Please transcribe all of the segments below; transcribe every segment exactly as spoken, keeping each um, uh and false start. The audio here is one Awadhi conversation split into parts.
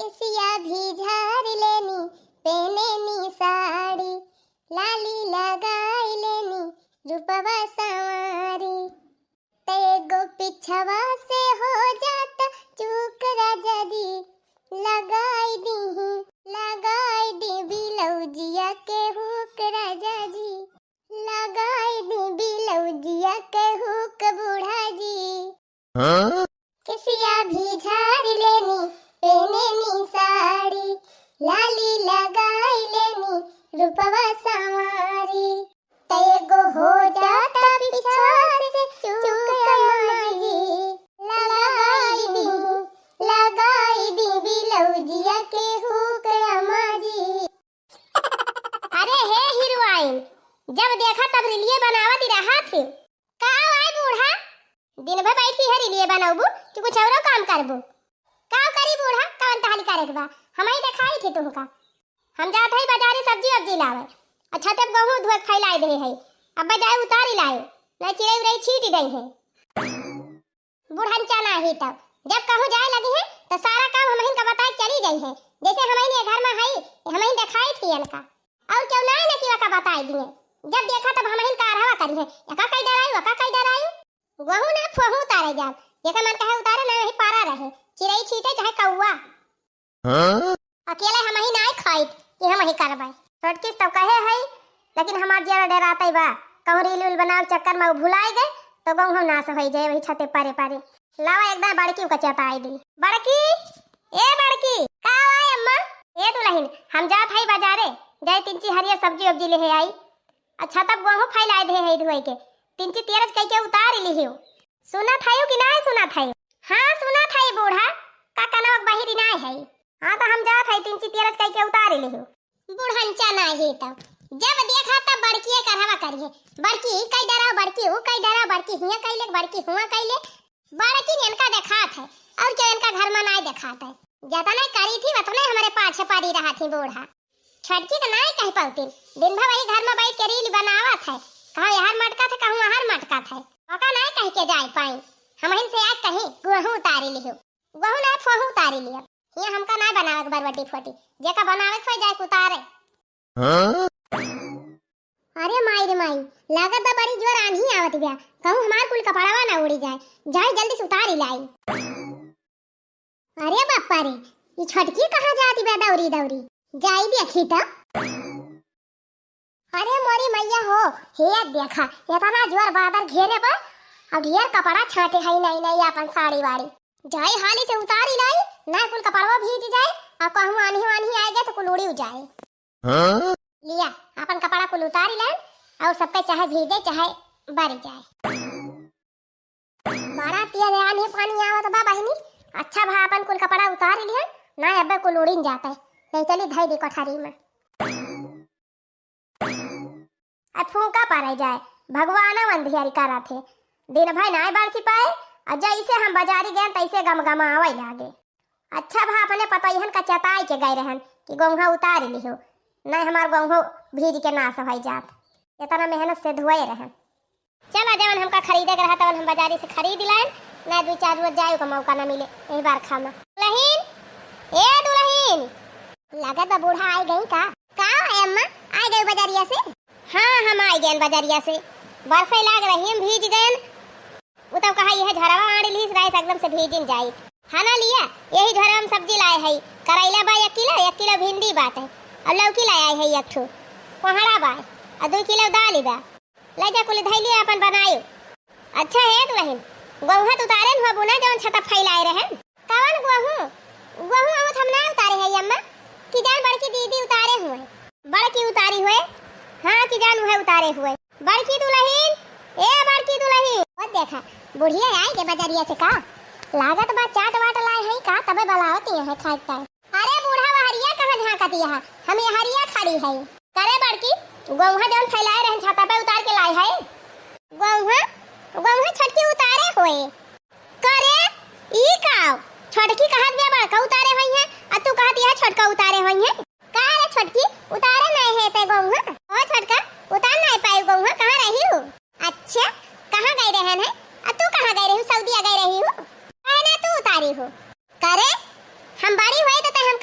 केसिया भी झारि लेनी, पेनेनी साड़ी, लाली लगाइ लेनी, रूपवा संवारी। तैगो पिछवा से हो जाता चूक राजा जी, लगाइ दीही, लगाइ दी बिलौजिया के हुक राजा जी, लगाइ दी बिलौजिया के हुक बूढ़ा जी। हाँ? केसिया भी झारि लेनी, पेनेनी साड़ी, लाली लगाइ लेनी, रूपवा संवारी। तैगो हो जाता पिछवा से चूक अम्मा जी, लगाइ दी, लगाइ दी बिलौजिया के हुक अम्मा जी। अरे हे हीरोइन, जब देखा तब रीलिये बनावत ही रहत ही। का आय बूढ़ा, दिन भर बैठी है रीलिये बनौबू कि कुछ औरो काम करबू? का करी बूढ़ा, कवन तहली करे के बा? हमही देखाई थी तुमका। हम जात हई बाजारे सब्जी वब्जी लावे। अच्छा तब गहूँ धोए के फैलाए दे है, अब जाए उतारी लाए, ना चिड़ै उड़ै छीट गई है। बुढ़न चना ही तब जब कहूँ जाए लगी है तो सारा काम हमहिन का बताए चली गई है, जैसे हमहिन ये घर में हई, हमहिन देखाई थी इनका। और क्यों ना है ना कि वका बताए दिए, जब देखा तब हमहिन का अरहवा करी है, एका कई डराई, वका कई डराई। गहूँ ना फोहू उतारे जाब, जेका मन कहे उतारे, ना वही पारा रहे, चिड़ै छीटे चाहे कौआ। हाँ? अकेले हमही नाय खाइत कि हमही करबै। छोटकी सब कहे है, लेकिन हमार जियरा डेरातै बा। कहूँ रील उल बनावे चक्कर में उ भुलाए गए, तो गहूँ नास होई जाए वही छते परे परे। लावा एक दाई बड़की का चेताई दी। बड़की, ए बड़की, का आय अम्मा? ए दुलहिन, हम जात हई बाजारे, जाई तिनची हरियर सब्जी उब्जी लेहे आई। अच्छा तब गहूँ फैलाए दे है धोए के, तिनची तेरज कई के उतार लिहियो। सुनत हयू कि नाय सुनत हयू? हाँ सुनत हई बूढ़ा, का कनवा के बहिरी नाय हई? हाँ तो हम जात हई तिनची तेरज कई के उतार लिहियो। बुढ़न चना ही तो जब देखा तब बड़किए करवा करिए, बड़की ई कई डराओ, बड़की ऊ कई डराओ, बड़की हियाँ कई ले, बड़की हुआँ कई ले। बड़की इनका देखात है और क्यों इनका घर में नाय देखात है। जतने करी थी वतने हमरे पाछे पड़ी रहा थी बूढ़ा। छोटकी तो नाय कह पाउतिन, दिन भर वही घर में बैठ के रील बनावत है, कहूँ यहाँ मटकत है, कहूँ वहाँ मटकत है। ओका नाय कह के जाए पाई, हमहिन से आज कहीं गहूँ उतारी लिहो, गहूँ नाय फोहू उतारी लियो। हियाँ हमका नाय बनावे के बरबटी फोटी, जेका बनावे के होई जाए के उतारे। हाँ? अरे माई रे माई, लागत बा बड़ी जोर आन्ही आवत बा, कहूँ हमार कुल कपड़वा ना उड़ी जाए, जाई जल्दी से उतारी लाई। अरे बापा रे, ई छोटकी कहाँ जाती बा दौरी दौरी? जाई देखी त। अरे मोरी मैया हो, हे देखा, एतना जोर बादर घेरे बा, अब ढेर कपड़ा छाटे हई नाई नाई आपन साड़ी वाड़ी। जाई हाली से उतारी लाई, ना कुल कपड़वा भीज जाए, और कहूँ आन्ही वान्ही आए गए तो कुल उड़ी जाए। हाँ? लिया, आपन कपड़ा कुल उतारी लाई, और सबके चाहे भीजे चाहे बरी जाए। बड़ा तेज आन्ही पानी आवत बा बहिनी। अच्छा भा आपन कुल कपड़ा उतार लिहन, ना अब्बे कुल उड़िन जाते। ले चली धई दी कोठरी में। अब फूंका पड़े जाए, भगवान अंधियारी करत है। दिन भर नाय बरसी पाए, और जैसे हम बाजारी गए तैसे गमगमावे लागे। अच्छा भा अपने पतोहियन का चेताई के गए रहन कि गोंघा उतार लिहो, नहीं हमार गोंघो भीज के नाश हो जात। इतना मेहनत से धोए रहन। चला, जवन हमका खरीदे के रहा, तवन हम बाजारी से खरीद लाइन, ना दुई चार रोज जाए का मौका ना मिले यही बरखा में। दुलहिन, ए दुलहिन, लागत बा बूढ़ा आइ गई का? का है अम्मा, आइ गई बाजारिया से? हाँ, हम आइ गए बाजारिया से, बरसे लाग रही, हम भीज गए। उ तब कहा, यह झरवा आड़ी लीस रहे, एकदम से भीजिन जाई। हाँ ना लिया, यही झरवा हम सब्जी लाए है, करैला बा एक किलो, एक किलो भिंडी बाटे, और लौकी लाए है एक ठो, कोहड़ा बा, और दो किलो दाल बा। ले जा, कुल धइली आपन बनायो। अच्छा हे दुलहिन, गोहूँ त उतारे न होबू ना, जवन छता फैलाए रहन? कवन गोहूँ? गोहूँ अहूँ हम ना उतारे है अम्मा, कि जान बड़की दीदी उतारे हुए। बड़की उतारी हुए? हाँ, कि जान उहे उतारे हुए। बड़की दुलहिन, ए बड़की दुलहिन। ओ देखा, बुढ़िया आई के बजरिया से का? लागत बा चाट वाट लाए है का, तबे बलावती है खाए खाए। अरे बूढ़ा, वहरिया कहाँ झाँकत यहा? हम यहरिया खड़ी है। करे बड़की, गोहूँ जौन फैलाए रहन छाता पे उतार के लाए है। गोहूँ? गोहूँ छोटकी उतारे होए। करे, ई का? छोटकी कहत बिया बड़का उतारे होई है, आ तू कहत यह छोटका उतारे होई है। का रे छोटकी, उतारे नहीं है ते गोहूँ? ओ छोटका, उतार नहीं पाई गोहूँ, कहाँ रही हूँ? अच्छा, कहाँ गई रहन है? आ तू कहाँ गई रही हूँ? सऊदिया गई रही हूँ? काहे ना तू उतारी हो? करे, हम बड़ी हुई तो तै हम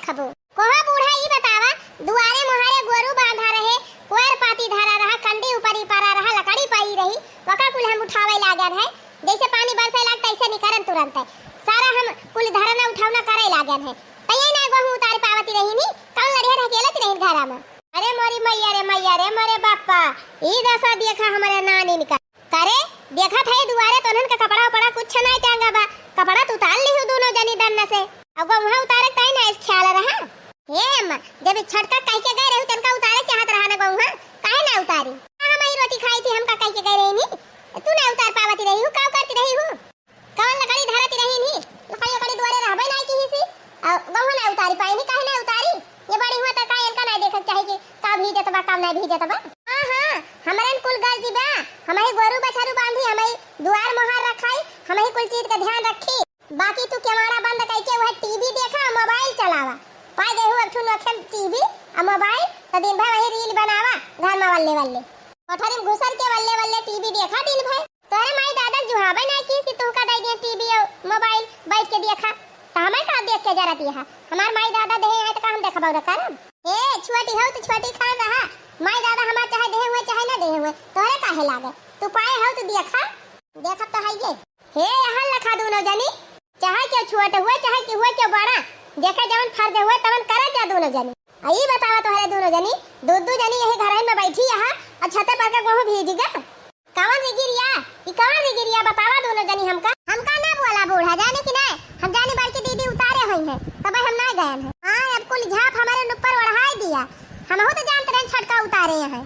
खबो। कोहा बूढ़ा, ई बतावा, दुआरे मोहारे गोरू बांधा रहे, कोयर पाती धरा रहा, कंडी ऊपरी परा रहा, लकड़ी परी रही, वका कुल हम उठावे लागन है। जैसे पानी बरसे लाग, तैसे निकरन तुरंत है। सारा हम कुल धरना उठौना करे लागन है। तैये ना गोहूँ उतार पावती रही नी, कौन लड़िया ढकेलत रही घरा में। अरे मोरी मैया रे मैया रे मोरे बापा, ई दशा देखा हमरे नानी का। करे, देखत है दुआरे तोहन के कपड़ा उपड़ा कुछ नाई टांगा बा। कपड़ा तो उतार लिहू दोनों जनी दन्न से। अब गोहूँ उतारे ताई ना इस ख्याल रहा। हे अम्मा, जब ई छोटका कह के गए रहू तनका उतारे चाहत रहा ना गोहूँ, काहे ना उतारी? हम ही रोटी खाई थी, हमका कह के गए रही नी, तू ना उतार पावती रही हूँ, का करती रही हूँ? कौन लकड़ी धरती रही नी? लकड़ी उकड़ी दुआरे रहबे नाई की सी। आ, गोहूँ ना उतारी पाई नी, काहे ना उतारी? ये बड़ी हुआ तो का इनका नाई देखक चाही कि का भीजत बा, का नाई भीजत बा? हाँ, हाँ, हमरन कुल गर्जी बा। हमही गोरू बछरू बांधी, हमही दुआर मोहार रखाई, हमही कुल चीज का ध्यान रखी। बाकी तू केवाड़ा बंद करके वह टीवी देखा, मोबाइल चलावा। पाई गए हो अब ठुन रखे टीवी आ मोबाइल, तो दिन भर वही रील बनावा, घर में वल्ले वल्ले। कोठरी में घुसर के वल्ले वल्ले टीवी देखा दिन भर। तोहरे माई दादा जुहाबे ना की कि तुहका दे दिया टीवी और मोबाइल बैठ के देखा, तो हमें का देख के जरत यहा? हमार माई दादा देहे हैं तो का हम देखबा उधर करब? ए, छोटी हो तो छोटी खान रहा, माई दादा हमार चाहे देहे हुए चाहे ना देहे हुए, तोहरे काहे लागे? तू पाए हो तो देखा, देखब तो है ये। हे यहाँ लखा दोनों जनी, चाहे क्यों छोट हुए, चाहे क्यों हुए क्यों बड़ा, जेके जवन फर्ज हुए तवन करत जा दोनों जनी। आ ई बतावा तोहरे दोनों जनी, दू दू जनी यही घरन में बैठी यहाँ, और छते पर के गोहूँ भीज गा। कवन रिगिरिया? ई कवन रिगिरिया? बतावा दोनों जनी हमका। हमका ना बोला बूढ़ा, जाने कि नहीं? हम जानी बड़की दीदी उतारे हुई हैं, तब हम ना गए हैं। हाँ, अब कुल झाप हमारे ऊपर ओढ़ाई दिया। हमहू तो जानते रहे छटका उतारे हैं,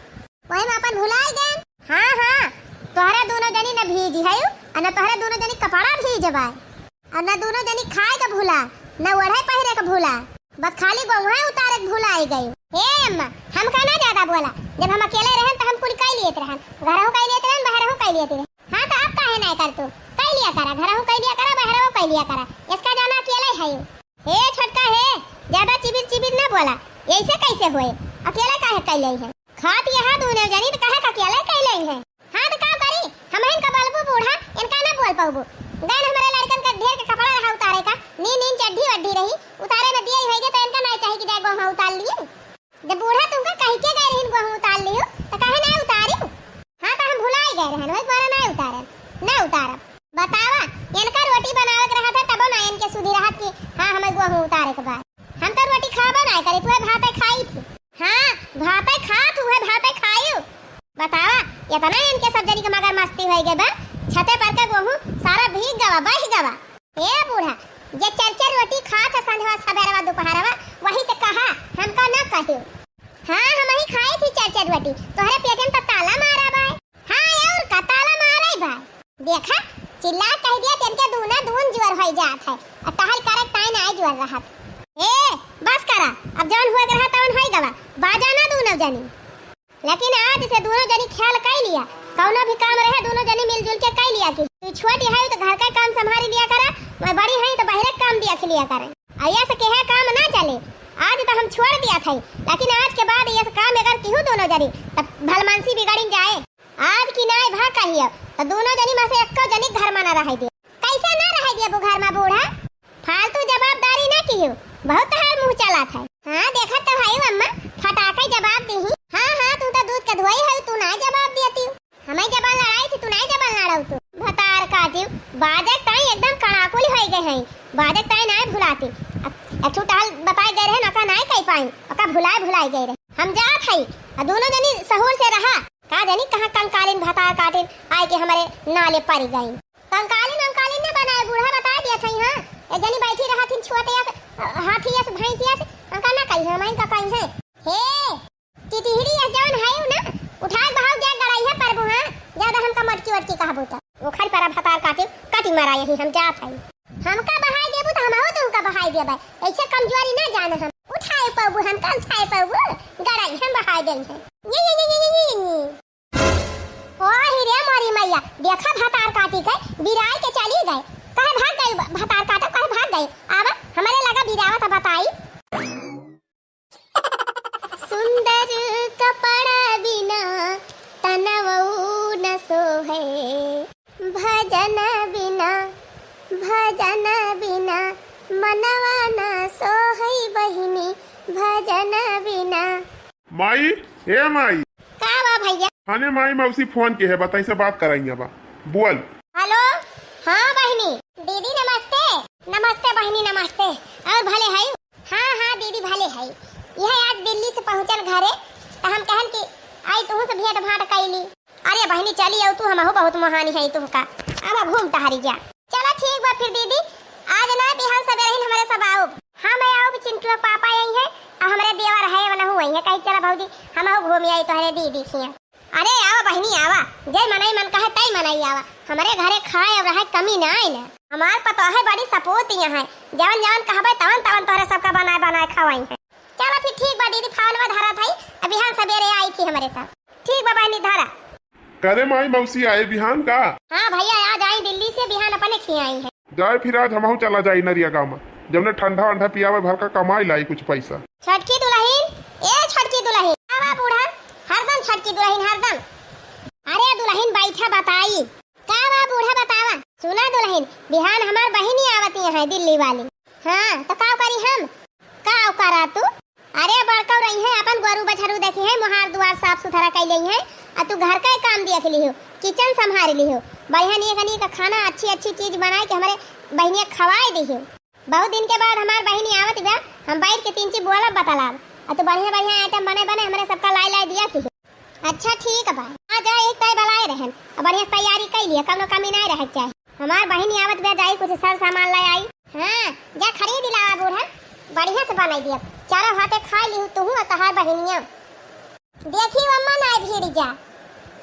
वही में अपन भुलाई गए। हाँ, हाँ, तोहरा दोनों जनी न भीज है, और न तोहरा दोनों जनी कपड़ा भीज बाय। और ना दोनों जनी खाए के भूला, ना ओढ़े पहिरे के भूला, बस खाली गोहुआ उतारे के भुलाई गई। हे अम्मा, हमका ना ज्यादा बोला, जब हम अकेले रहन तो हम कुल कई लेत रहन, घरहू कई लेत रहन, बहरहू कई लेत रहन। हाँ तो अब काहे ना कर तू? कई लिया करा, घरहू कई लिया करा, बहरहू कई लिया करा, इसका जाना अकेले है। हे छोटका हे, ज्यादा चिबिर चिबिर ना बोला, ऐसे कैसे होए? अकेले काहे कई ले है? खात यहाँ दोनों जनी तो कहे का अकेले कई ले है। हाँ तो का करी, हमहिन का बोलबू बूढ़ा, इनका ना बोल पाऊबू। गैन हमारे लड़कन का ढेर के कपड़ा रहा उतारे का, नीन नीन चड्ढी वड्ढी रही, उतारे में दिया ही होइगे तो इनका ना चाही कि जाए गोहूँ उतार लिए। जब बूढ़ा तुमका कह के गए रहिन गोहूँ उतार लियो, तो काहे ना उतारी? हाँ तो हम भुलाई गए रहन, वही द्वारा ना उतारन, ना उतारब। बतावा, इनका रोटी बनावे के रहत है, तबो ना इनके सुधी रहत कि हाँ हमें गोहूँ उतारे के बाद। हम तो रोटी खाबो ना करी, तू भाते खाई थी। हाँ, भाते खात हुए भाते खायू। बतावा, इतना इनके सब जनी के मगर मस्ती होई गए बा। छते पर के गोहूँ सारा भीग गवा, बह गवा। ए बूढ़ा, जे चार चार रोटी खात है संझवा सबेरवा दोपहरवा, वही से कहा, हमका ना कहियो। हाँ, हम ही खाई थी चार चार रोटी, तोहरे पेट में तो ताला मारा बा। हाँ, और का ताला मारे बा। देखा, चिल्ला कह दिया, तिनके दूना दून जोर होई जात है, और टहल करे ताई ना जोर रहत। ए, बस करा, अब जौन हुए के रहा तवन होई गवा, बाजा ना दूनो जनी। लेकिन आज से दूनो जनी ख्याल कई लिया, कौनो भी काम रहे दूनो जनी मिलजुल के कई लिया कि तू छोटी है तो घर का काम संभाल लिया करा, मैं बड़ी है तो बहरे काम दिया लिया करे। अयस केहे काम ना चले, आज तो हम छोड़ दिया था, लेकिन आज के बाद यस काम अगर किहू दूनो जनी, तब भलमानसी बिगड़िन जाए। आज की नाय भा कहियो, तो दूनो जनी में से एक्को जनी घर में ना रहे दे। कैसे ना रहे देबू घर में बूढ़ा? फालतू जवाबदारी ना किहू, बहुत तहार मुँह चलत है। हाँ, देखत तो है अम्मा, फटाके जवाब दीही। हाँ, हाँ, तू तो दूध के धोई है, तू ना जवाब देती। हमें जबान लड़ाई थी, तू ना जबान लड़ाऊ तू। भतार काटियो, बाजक ताई एकदम कड़ाकुल होई गए हैं, बाजक ताई ना भुलाती। अब एक ठो टहल बताए गए रहे, ओका ना कह पाई, ओका भुलाए भुलाए गए रहे। हम जात है, आ दूनो जनी सहूर से रहा। का जानी कहाँ कंकालिन भतार काटिन आए के हमारे नाले पड़ गई। कंकालिन अंकालिन न बनाए, बूढ़ा बता दिया था। हाँ, एक जनी बैठी रहथिन छोटे अस, हाथी अस, भैंसी अस, अंका ना कही है, मैं का कही है। हे, टिटिहरी अस जौन है ना, उठाए बहाव जा गड़ाई है परबू, हाँ, ज्यादा हमका मटकी वटकी कहबू तो। ओखर पर भतार काटी, काटी मारा यही हम जात है। हमका बहाई देबू तो हमहू तुमका बहाई देबै, ऐसे कमजोरी ना जाने हम। उठाए पबू हमका, उठाए पबू, गड़ाई हम बहाई देई है। ये, ये, ये, ये, ये, ये, ये। ओ ही रे मोरी मैया, देखा भतार काटी के बिराई के चली गए। कहे भाग गई ब-, भतार काटो, कहे भाग गई। आवा, हमरे लगा बिरावा तो बताई। सुंदर कपड़ा बिना तनवऊ न सोहे, भजन बिना, भजन बिना मनवा न सोहे बहिनी। माई, ए माई। का बा भैया? अने माई, मौसी फोन के है, बताई से बात कराई बा। बोल। हेलो, हाँ बहिनी। दीदी नमस्ते। नमस्ते बहिनी, नमस्ते। और भले है? हाँ, हाँ दीदी, भले है। यह आज दिल्ली से पहुँचन घरे, त हम कहन कि आई तुहू से भेंट भांट कैली। अरे बहिनी, चली आऊ तू, हमहू बहुत मोहानी है तुहका। अब घूम टहरी जा। चला ठीक बा फिर दीदी, आज ना बिहान सबेरे ही हमरे सब आउब। हाँ, मैं आउब, चिंटू के पापा आई हैं, आ हमरे देवर है, वनहू आई हैं। कही चला भौजी, हमहू घूम आई तोहरे दीदी खिया। अरे आवा बहिनी आवा, जय मनई मन कहे तई मनई आवा। हमरे घरे खाए और रहे कमी ना आई ना। हमार पतोह है बड़ी सपूत यहाँ है, जवन जवन कहबे तवन तवन तोहरे सबका बनाए बनाए खवाई है। चला फिर ठीक बा दीदी, फोनवा धरत हई, अब बिहान सबेरे आई थी हमरे साथ। ठीक बा बहिनी, धरा। करे माई, मौसी आए बिहान का? हाँ भैया, आज आई दिल्ली से, बिहान अपने खियाई है। जाए फिर आज हमहू चला जाई नरिया गाँव में, जब ने ठंडा वंडा पियावे भर का कमाई लाई कुछ पैसा। छोटकी दुलहिन, ए छोटकी दुलहिन, का बा बूढ़ा, हरदम छोटकी दुलहिन हरदम। अरे दुलहिन बैठा बताई। का बा बूढ़ा बतावा। सुना दुलहिन, बिहान हमार बहिनी आवत यहाँ दिल्ली वाली। हाँ, तो का करी हम? का करा तू? अरे बड़कऊ रही है, अपन गोरू बछरू देखी है, मुहार दुआर साफ सुथरा कई लेई है, आ तू घर का काम देख लिहो, किचन संभाल लिहो, बढ़िया नीक नीक खाना, अच्छी अच्छी चीज बनाए के हमरे बहिनिया खवाए दिहो। बहुत दिन के बाद हमार बहिनी आवत बा, हम बैठ के तीन चीज बोलब बतलाब, आ तू बढ़िया बढ़िया आइटम बने बने हमरे सबका लाई लाई दिया की। अच्छा ठीक बा, आ जा, एक तय बलाए रहन, आ बढ़िया तैयारी कई लिया, कौनो कमी नहीं रहे के चाही। हमार बहिनी आवत बा, जाई कुछ सर सामान ले आई। हाँ, जा खरीद ला बूढ़ा, बढ़िया से बनाई दिया, चारों हाथे खाई लिहू तुहू और तहार बहिनिया। देखी अम्मा ना भीड़ जा,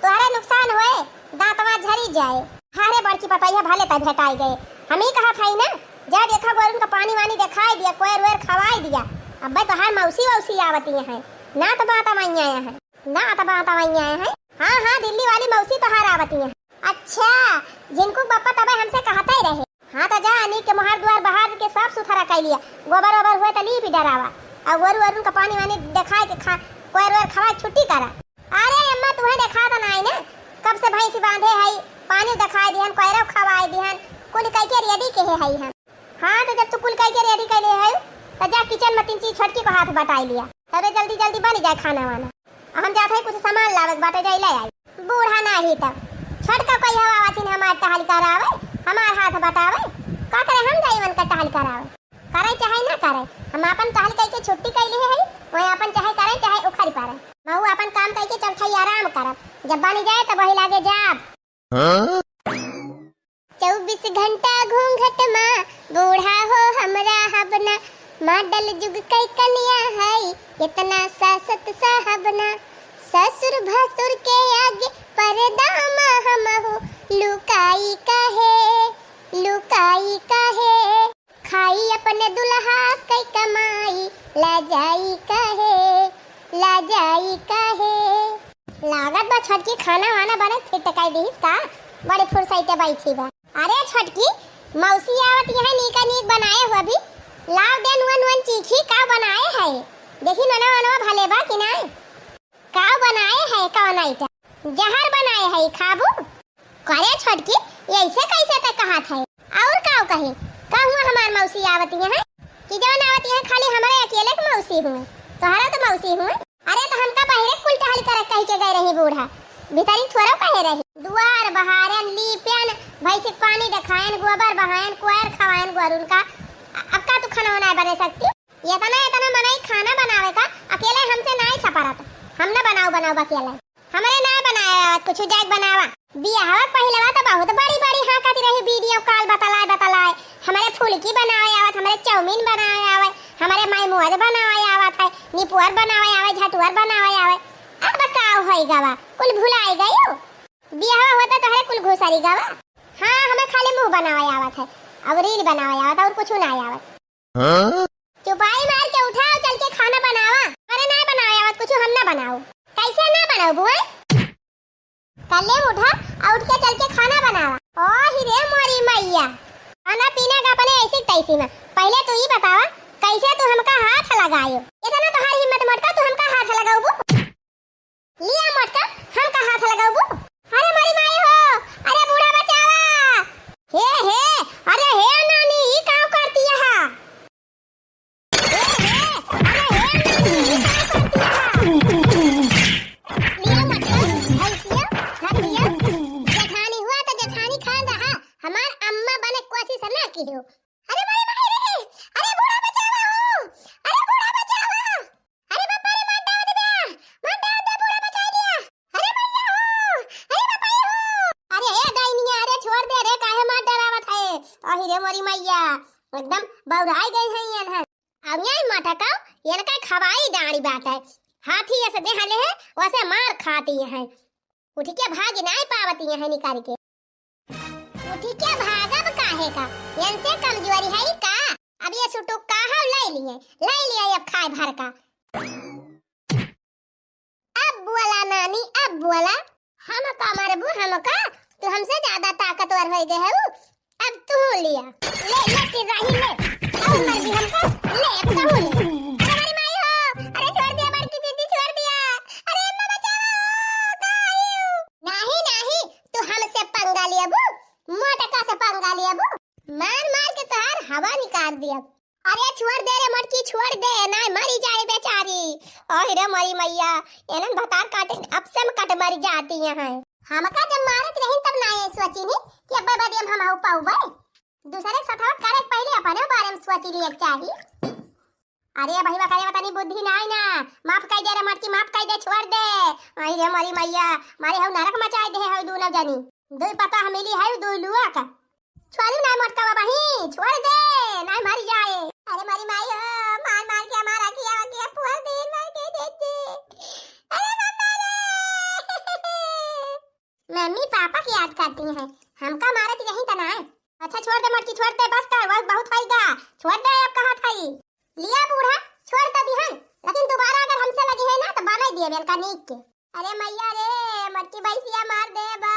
तोहरे नुकसान होए, दांतवा झरी जाए। अरे बड़की पतैया भले तय भेटाई गए, हम ही कहत हई ना, जा देखा गोरुन का पानी वानी देखाई दिया, कोयर वेर खवाई दिया। अब्बे तोहार मौसी वौसी आवती हैं, ना तो बात माई आया है। ना, तब, तब आई आए हैं। हाँ, हाँ, दिल्ली वाली मौसी तोहार आवती हैं। अच्छा, झिनकू बप्पा तबे हमसे कहते ही रहे। हाँ, तो जा, अनी के मोहार दुआर बहार के साफ सुथरा कर लिया, गोबर ओबर हुए तो लीप डरावा, और गोरू ओरुन का पानी वानी देखाए के खा, कोयर ओयर खवाए छुट्टी करा। अरे अम्मा, तुम्हें देखा तो नाई ना, कब से भैंसी बांधे है, पानी देखाए दिहन, कोयरो खवाए दिहन, कुल कई के रेडी के है हम। हाँ, तो जब तू कुल कई के रेडी कर ले है, तो जा किचन में तीन चीज छोटकी को हाथ बटाई लिया, तबे जल्दी जल्दी बन जाए खाना वाना। हम जात है कुछ सामान लावे के बाटे, जाई ले आई। बूढ़ा नाही तब छोटका कोई हवा आथिन हमार टहल करावे, हमार हाथ बटावे, का करे हम जाई उनका टहल करावे। करे चाहे ना करे, हम अपन टहल कई के छुट्टी कई लिए है, वही अपन चाहे करे चाहे उखड़ पड़े। महू अपन काम कई के चल खाई आराम करब, जब बनी जाए तब वही लागे जाब। हाँ? चउबीस घंटा घूंघट मा बूढ़ा हो हमरा हबना, मॉडल जुग कै कनिया है, इतना सासत साहबना। ससुर भसुर के आगे पर्दा मा हमहू लुकाई काहे, लुकाई काहे। खाई अपने दुल्हा कै कमाई, लाजाई काहे, लाजाई काहे। लागत बा छोटकी खाना वाना बने फिट कर दिहिस का, बड़ी फुर्सते बैठी बा। अरे छोटकी, मौसी आवत यहाँ नीका नीक बनाए हो अभी, लाव दे नुआ नुआ चीखी का बनाए है, देखी ननवा वनवा भले बा कि नाय। काव बनाए है, कौन आइटम? जहर बनाए है, खाबू? करे छोटकी, ऐसे कैसे ते कहत है? और काव कही? का हुआ हमार मौसी आवत यहाँ? कि जौन आवत यहाँ खाली हमरे अकेले के मौसी हुए? तोहरा तो मौसी हुए। अरे तो हमका बहरे कुल टहल करे कही के गए रही बूढ़ा, भीतरी थोड़ा कहे रही। दुआर बहारन, लीपन, भैंसी के पानी देखायन, गोबर बहायन, कोयर खवायन गोरुन का। अ-, अब का तू खाना वाना बने सकती? इतना, इतना मनई खाना बनावे का अकेले हमसे नाई सपरत। हम ना बनाऊ, बनाऊ अकेले। हमरे ना बनाए आवत कुछ, जाके बनावा। बियाहवा के पहिलवा तो बहुत बड़ी बड़ी हाँकत रही, वीडियो कॉल बतलाए बतलाए। हमरे फुलकी बनावे आवत, हमरे चाउमीन बनावे आवे, हमरे माई मोज बनावे आवत है, निपुअर बनावे आवे, झटुअर बनावे आवे। अब का होई गवा, कुल भुलाई गयो। बियाहवा होता तोहरे कुल घुसरी गवा। हाँ, हमें खाली मुंह बनावे आवत है, और रील बनावे आवत, और कुछ ना आवत। हाँ? चुपाई मार के उठा और चल के खाना बनावा। अरे ना बनावे आवत कुछ, हम ना बनाऊ। कैसे ना बनाऊ बुआ? कल्ले उठा और उठ के चल के खाना बनावा। ओ ही रे मोरी मैया, खाना पीना का अपने ऐसे तैसी में। पहले तू ही बतावा, कैसे तू हमका हाथ लगायो? इतना तोहार हिम्मत मोटका, तू हमका हाथ लगाऊ बू? लिया मोटका, हमका हाथ लगाऊ बू? अरे मोरी माई हो, अरे बूढ़ा बचावा। हे, हे, अरे हे नानी, ई का करती है? हे, हे, अरे हे नानी, ई का करती है? अरे मोरी मैया, एकदम बौराई गई है ये है। अब ये मटका, इनका खवाई डाँड़ी बात है। हाथी ऐसे देहले है, वैसे मार खाती है। उठ के भाग नाई पावती है निकाल के। उठ के भागब काहे का? इनसे कमजोरी है का? अब ये सुटुक का है, ले लिए, ले लिए अब खाए भर का। अब बोला नानी, अब बोला। हमका मरबू हमका? तू हमसे ज्यादा ताकतवर हो गए हो। अब तू लिया। ले, ले, चिल्लाही ले। अब मरबू हमका? ले, अब तू ले। अरे हमारी माई हो, अरे छोड़ दिया बड़की दीदी, छोड़ दिया। अरे अम्मा बचाओ, कहाँ आयु? नाही, नाही, तू हमसे पंगा लियाबू, मोटका से पंगा लियाबू। मार मार के तोहार हवा निकाल दिया। अरे छोड़ दे रे मटकी, छोड़ दे, नाय मरी जाए बेचारी। ओह रे मरी मैया, एनन भतार काटे अब से हम कट मरी जाती हैं। हमका जब मारत रही तब ना ये सोची नहीं कि अब्बे बदे हम हम पाउबे। दूसरे के सथवा करे के पहले अपने बारे में सोची लिए चाही। अरे भैया करे तनी बुद्धि नाय ना, माफ कर दे रे मटकी, माफ कर दे, छोड़ दे। आई रे मरी मैया, मारे हऊ नरक मचाए दे हऊ दोनों जनी। दुई पता मिली है दुई लुआ का। छोड़ी ना मोटका बाबा ही, छोड़ दे, ना मर जाए। अरे मरी माई हो, मार मार के हमारा किया किया पूरा दिन मार के देते। अरे मम्मा रे। मम्मी पापा की याद करती हैं, हमका मारत यही तना है। अच्छा छोड़ दे मोटकी, छोड़ दे, बस कर, बस बहुत होइगा। छोड़ दे, अब कहा था ही। लिया बूढ़ा, छोड़ तो दिहन, लेकिन दोबारा अगर हमसे लगी है ना तो बनाई दिए बेल का नीक के। अरे मैया रे, मटकी भैंसिया मार दे बा।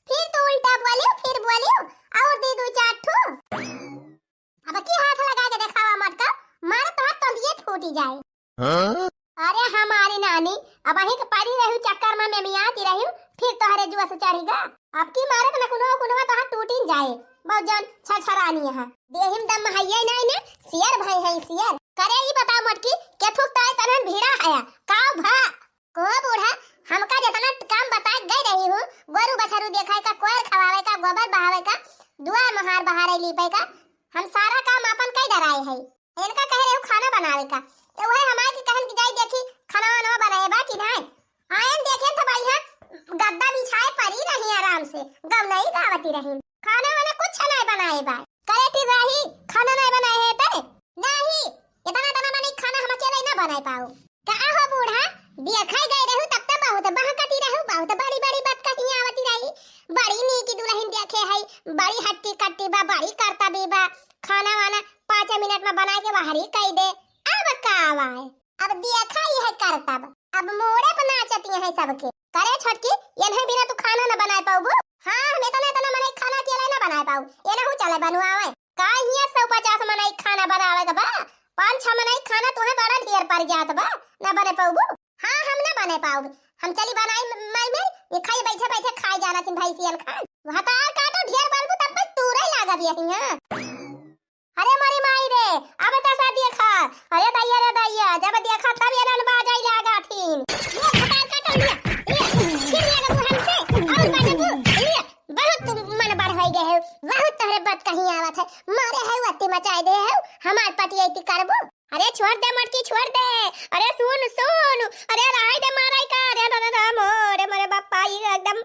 फिर तू उल्टा बोलियो, फिर बोलियो, और दे दो चार ठो। अब की हाथ लगा के देखावा मटका, मारे तोहार तंदिये फूटी जाए। हाँ? अरे हमारी नानी, अब अहीं के पड़ी रहू चक्कर में मेमियाती रहू, फिर तोहरे जुआ से चढ़ी गा। अब की मारे तो नकुनवा कुनवा तोहार टूटिन जाए। बहुत जन छरछरानी है। देहिम दम हइये नहीं ने, सियर भाई है सियर। करे ई बताओ मटकी, के थुक ताए तनन भीड़ा है, काव भा? को बूढ़ा, हमका जितना काम बता गई रही हूँ, गोरू बछरू देखाए का, कोयर खवावे का, गोबर बहावे का, दुआर मोहार बहारे लीपे का, हम सारा काम अपन कई डराए है। इनका कहे रहे खाना बनावे का, तो वह हमारे के कहन कि जाई देखी खाना वाना बनाए बा कि नहीं। आयन देखे तो भाई यहाँ गद्दा बिछाए परी रही आराम से, गवनई गावती रही। खाना वाना कुछ नहीं बनाए बा। करे ती रही, खाना नहीं बनाए है ते? नहीं, इतना इतना मने खाना हम अकेले ना बनाए पाओ। का हो बूढ़ा, देखा गए रहू तब तो बहुत बहकती रहू, बहुत बड़ी बड़ी बात कही आवती रही। बड़ी नीकी दुल्हन देखे है, बड़ी हट्टी कट्टी बा, बड़ी करता भी बा। खाना वाना पाँच मिनट में बना के बाहरी कई दे। अब का आवा है? अब देखा ही है करतब, अब मोड़े पर नाचती है सबके। करे छोटकी, एनहे बिना तू खाना न बनाए पाउबू? हाँ, हम इतना इतना मने खाना अकेले ना बनाए पाऊ, एनहू चले बनवावे। का हियाँ सौ पचास मनई खाना बनावे के बा? पाँच छह मनई खाना तुहे बड़ा ढेर पड़ जात बा, ना बने पाउबू? हाँ, हम ना बने पाउब। हम चली बनाई म-, मल में, ये खाई बैठे बैठे खाए जाना थिन भैंसियन खान। भतार काटो ढेर बलबू तब बस तूरे लागब यही, हाँ। अरे मोरी माई रे, अब दसा देखा। अरे दैया रे दैया, जब देखा तब ये नन बाजाई लागा थीन। ये भतार काटो लिया, लिया, फिर ये लगू हमसे, और बाजू, लिया, बहुत तुम मन बढ़ होई गए हो, बहुत तोहरे बात कहीं आवत है, मारे है वत्ती मचाए दे हो, हमार पटियैती करबू। अरे छोड़ दे मटकी, छोड़ दे। अरे सुन, सुन, अरे रहाई दे माराई का, अरे, अरे, अरे राम हो, अरे मोरे बापा, ये एकदम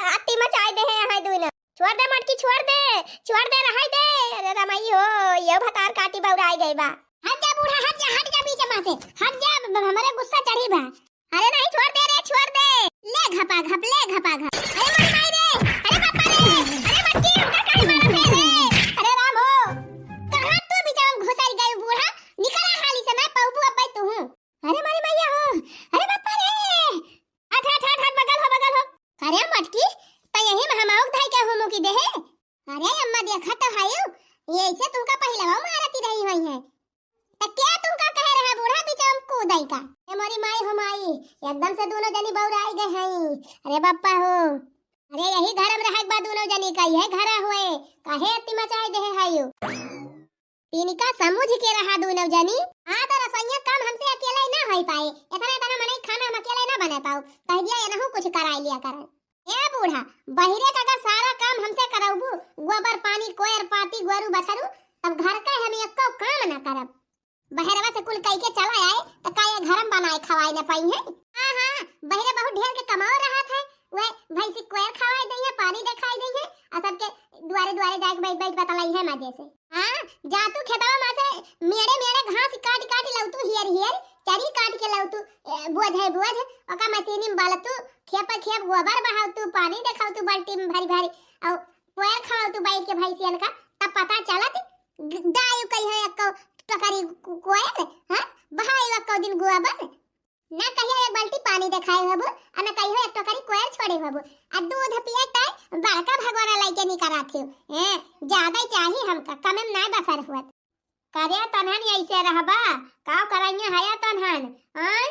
अति मचाए दे है, है दुई ना। छोड़ दे मटकी, छोड़ दे, छोड़ दे, रहाई दे। अरे रमाई हो, ये भतार काटी बौराई गई बा। हट जा बूढ़ा, हट जा, हट जा बीच में से, हट जा, ब-, ब-, हमरे गुस्सा चढ़ी बा। अरे नहीं, छोड़ दे रे, छोड़ दे। ले घपा घप, ले घपा घप। अरे मर माई रे, अरे बापा रे, अरे मटकी, हमका काहे मारत है रे? अरे राम हो, कहाँ तू बीच में घुसर गई बूढ़ा? निकला हाली से, ना पौबू अब्बे तू हूँ। अरे मारी मैया हो, अरे बापा रे, हट, हट, हट, हट, बगल हो, बगल हो। अरे मटकी, त यही में हम आउक धाई के हो मुकी दे है। अरे अम्मा देखा तो हायो, ये ऐसे तुमका पहिलवा मारती रही हुई है। त क्या तुमका कहे रहा बूढ़ा पीछे हम कूदाई का? ए मोरी माई हो माई, एकदम से दोनों जनी बौराई गए हैं। अरे बापा हो, अरे यही घर में रहे बा दोनों जनी का, यह घर हुए, काहे अति मचाए दे है हायो? इनका समझ के रहा दोनों जनी। हाँ, तो रसोइया काम हमसे अकेले ना होई पाए। इतना, इतना मनई खाना हम अकेले ना बना पाऊ। कह दिया, ये नहु कुछ कराई लिया करन। ए बूढ़ा, बहिरे का अगर सारा काम हमसे करौबू, गोबर पानी, कोयर पाती, गोरू बछरू, तब घर का हम एको काम ना करब। बहरवा से कुल कई के चला आए, तो का ये घर में बनाए खवाए ना पाई है? हाँ, हाँ, बहिरे बहुत ढेर के कमाओ रहत है, वह भैंसी कोयर खवाए दई है, पानी देखाई दई है, और सबके दुआरे दुआरे जाके बैठ बैठ बतलाई है मजे से। हाँ, जा तू खेतवा मा से मेड़े मेड़े घास काट काट लौतू, हियर हियर चरी काट के लौतू, ए, बोझ है बोझ, ओका मशीनी में बलतू, खेप खेप गोबर बहावतू, पानी देखावतू बाल्टी में भरी भरी, और कोयर खवावतू बैठ के भैंसियन का, तब पता चलत ग-, गाय कही है एक टोकरी को-, कोयर, हाँ, बहाई एक दिन गोबर। ना कहियो एक बाल्टी पानी देखाए होबू, आ ना कहियो एक टोकरी कोयर छोड़े होबू। आ दूध पिए ताई बड़का भगोना लइके निकरात हियो। ए, ज्यादा ही चाही हमका, कमे में नाय बसर हुअत। करे तनहन ऐसे रहबा, काव कराइए हया तनहन, आय?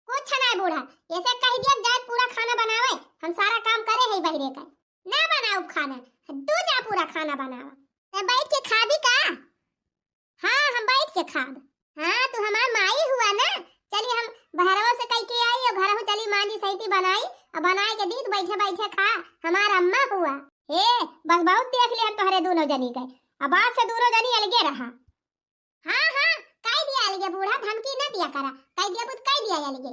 कुछ नाय बूढ़ा, ऐसे कह दिया जाए पूरा खाना बनावे, हम सारा काम करे है बहिरे का। ना बनाऊ खाना, तू जा पूरा खाना बनावा। ते बैठ के खाबी का? हाँ, हम बैठ के खाब। हाँ, तू हमार माई हुआ ना। चली हम बहरवा से कह के आई और घरहू चली मांजी सैती बनाई और बनाए के दी तो बैठे बैठे खा, हमार अम्मा हुआ। हे, बस बहुत देख लिया तोहरे दोनों जनी के। अब आज से दोनों जनी अलगे रहा। हाँ, हाँ, कह दिया अलगे बूढ़ा, धमकी न दिया करा। कह दिया बुत, कह दिया अलगे।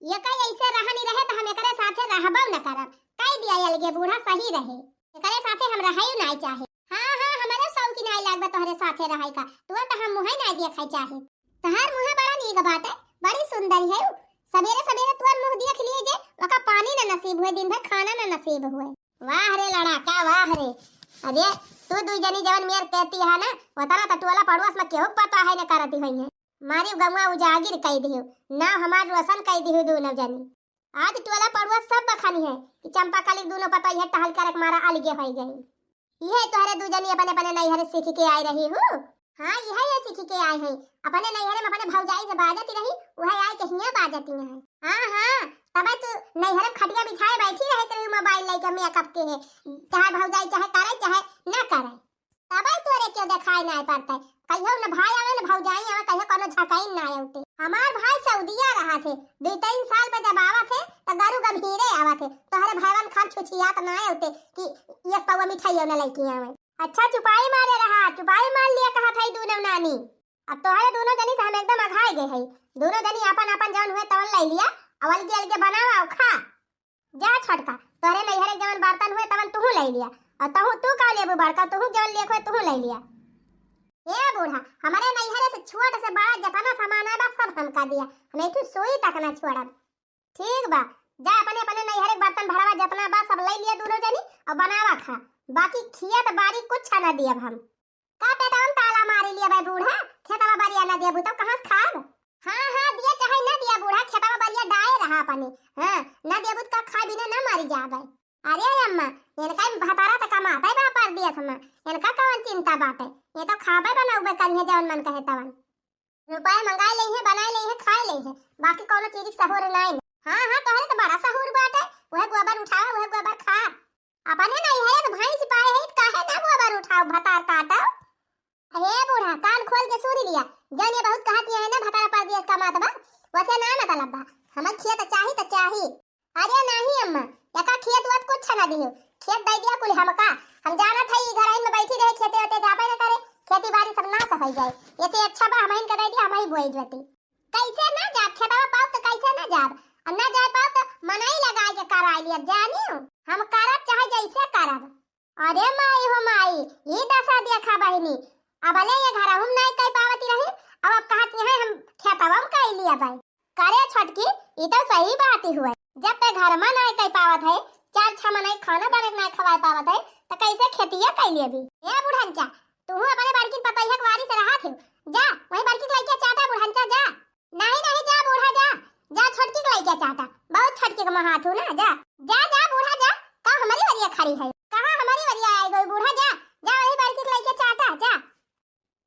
ये कहीं ऐसे रहा नहीं रहे तो हम एकरे साथे रहबो न करब। कह दिया अलगे बूढ़ा सही रहे। एकरे साथे हम रहई नाय चाहे। हाँ, हाँ, हमरे सौ की नाय लागबा तोहरे साथे रहई का। तू तो हम मुँहे नाय देखई चाहे। तोहार मुँह बड़ा नीक बाटे, बड़ी सुंदर है उ। सबेरे सबेरे तोर मुँह देख लिए जे, ओका पानी न नसीब हुए, दिन भर खाना न नसीब हुए। वाह रे लड़ाका, वाह रे। अरे, तू दुई जनी जवन मेर कहती है ना, उतना तो टोला पड़ोस में केहू पता है न करती हुई है। मारी गौवा उजागिर कई दिहु, नाव हमार रोशन कई दिहु दोनों जनी। आज टोला पड़ोस सब बखानी है कि चंपा कली दोनों पता यह टहल करक मारा अलगे होई गई। यह तोहरे दू जनी अपने अपने नैहरे सीख के आई रही हूँ। हाँ, यह ये सीख के आए हैं। अपने नैहरे में अपने भौजाई से बाजत रही, वह आए के हियाँ बाजत है। हाँ, हाँ, तबे तू नैहरे में खटिया बिछाए बैठी रहे तेरे मोबाइल लेके मेकअप के है। चाहे भौजाई चाहे करे चाहे न करे। तबे तोरे क्यों देखाई नाय पड़ते। कहियो न भाई आवे न भौजाई आवे, कहियो कोनो झकाई नाय उठे। हमार भाई सऊदिया रहा थे, दो तीन साल पे जब आवा थे तो गरु गंभीरे आवा थे। तोहरे भाईवन खान छुछियात नाय उठे कि एक पौवा मिठाइयो न लेके आवे। अच्छा चुपाई मारे रहा, चुपाई मार लिया कहा था दोनों नानी। अब तोहरे दोनों जनी से हम एकदम अघाई गए है। दोनों जनी अपन अपन जवन हुए तवन ले लिया, अब अलगे अलगे बनावा और खा। जा छोटका, तोहरे नैहरे जवन बर्तन हुए तवन तुहू ले लिया, और तहू तू का लेबू बड़का, तुहू जवन लेख हुए तुहू ले लिया। ए बूढ़ा, हमारे नैहरे से छोट से बड़ा जितना सामान आए बा सब हमका दिया, हम एक ठो सुई तक ना छोड़ब। ठीक बा, जा अपने अपने नैहरे के बर्तन भरावा जितना बा सब ले लिया दोनों जनी और बनावा खा, बाकी खियत बारी कुछ ना दियब हम। का पेटवा में ताला मारी लिया बे बूढ़ा, खेतवा बरिया ना देबू तब कहाँ से खाब? हाँ, हाँ, दिया चाहे ना दिया बूढ़ा, खेतवा बरिया डाए रहा अपने। हाँ, ना देबू तो का खाए बिना ना मरी जाबे। अरे अम्मा, इनका भतारा तो कमाता है बा परदेस में, इनका कौन चिंता बाटे? ये तो खाबे बनाउबे करिहे जवन मन कहे तवन। रुपया मंगाए ले है, बनाए ले है, खाए ले है, बाकी कोनो चीज के सहूर नाई। हाँ, हाँ, तोहरे तो बड़ा सहूर बाटे, वह गोबर उठावा, वह गोबर खा। अपने नैहरे के भैंस पाए है, काहे ना गोबर उठाओ, भतार काटो। हे बूढ़ा, कान खोल के सुन लिया, जौन ये बहुत कहत है ना, भतार परदेस कमात बा, वसे ना मतलब बा। हमें खेत चाही त चाही। अरे नाही अम्मा, एका खेत वेत कुछ ना दियो, खेत दे दिया कुल हमका। हम जानत है ई घर में बैठी रहे, खेते वेते जाबे न करे, खेती बाड़ी सब नाश हो जाए। ऐसे अच्छा बा हम इनका दे दिया, हम ही बोई जाती। कैसे ना जाब, खेतवा पाओ तो कैसे ना जाब, और ना जाए पाओ तो मनई लगाए के कराए लिया, जानियो हम करब चाहे जैसे करब। अरे माई हो माई, ई दशा देखा बहिनी, अबले ये घर हम नहीं कह पावती रही, अब अब कहत है हम खेतवा में कह लिया भाई। करे छोटकी, ई तो सही बात ही हुए, जब ते घर में नहीं कह पावत है, चार छह मनई खाना बने के नहीं खवाए पावत है, तो कैसे खेतिया कह लिए भी? ए बुढ़नचा, तू अपने बड़की पतैया के वारी से रहा थे, जा वही बड़की के लइके चाटा बुढ़नचा जा। नहीं, नहीं, जा बूढ़ा जा, जा छोटकी के लइके चाटा, बहुत छोटकी के मोहात हूँ ना, जा। जा, जा बूढ़ा जा, का हमारी वरिया खड़ी है? कहाँ हमारी वरिया आई गई बूढ़ा, जा, जा वही बड़की के लइके चाटा, जा।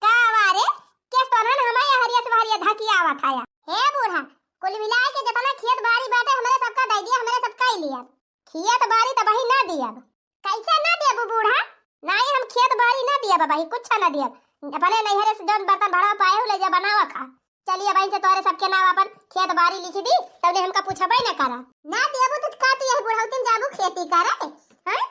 का वारे, केस तोहन हमारे हरिया से हरिया धकिया आवत आया। हे बूढ़ा, कुल मिलाए के जितना खेत बाड़ी बाटे हमरे सबका दे दिया, हमरे सबका ही लिया। खेत बाड़ी त बही ना दियब। कैसे ना देबू बूढ़ा? नहीं, हम खेत बाड़ी ना दियब बही, कुछ ना दियब। अपने नैहरे से जौन बर्तन भरवा पाए हो, ले जा बनावा खा। चलिए बहन से तोहरे सबके नाम अपन खेत बाड़ी लिख दी, तौने हमका पूछबे न करा। ना देबू तो का तू यही बुढ़ौती में जाबू खेती करे? हैं?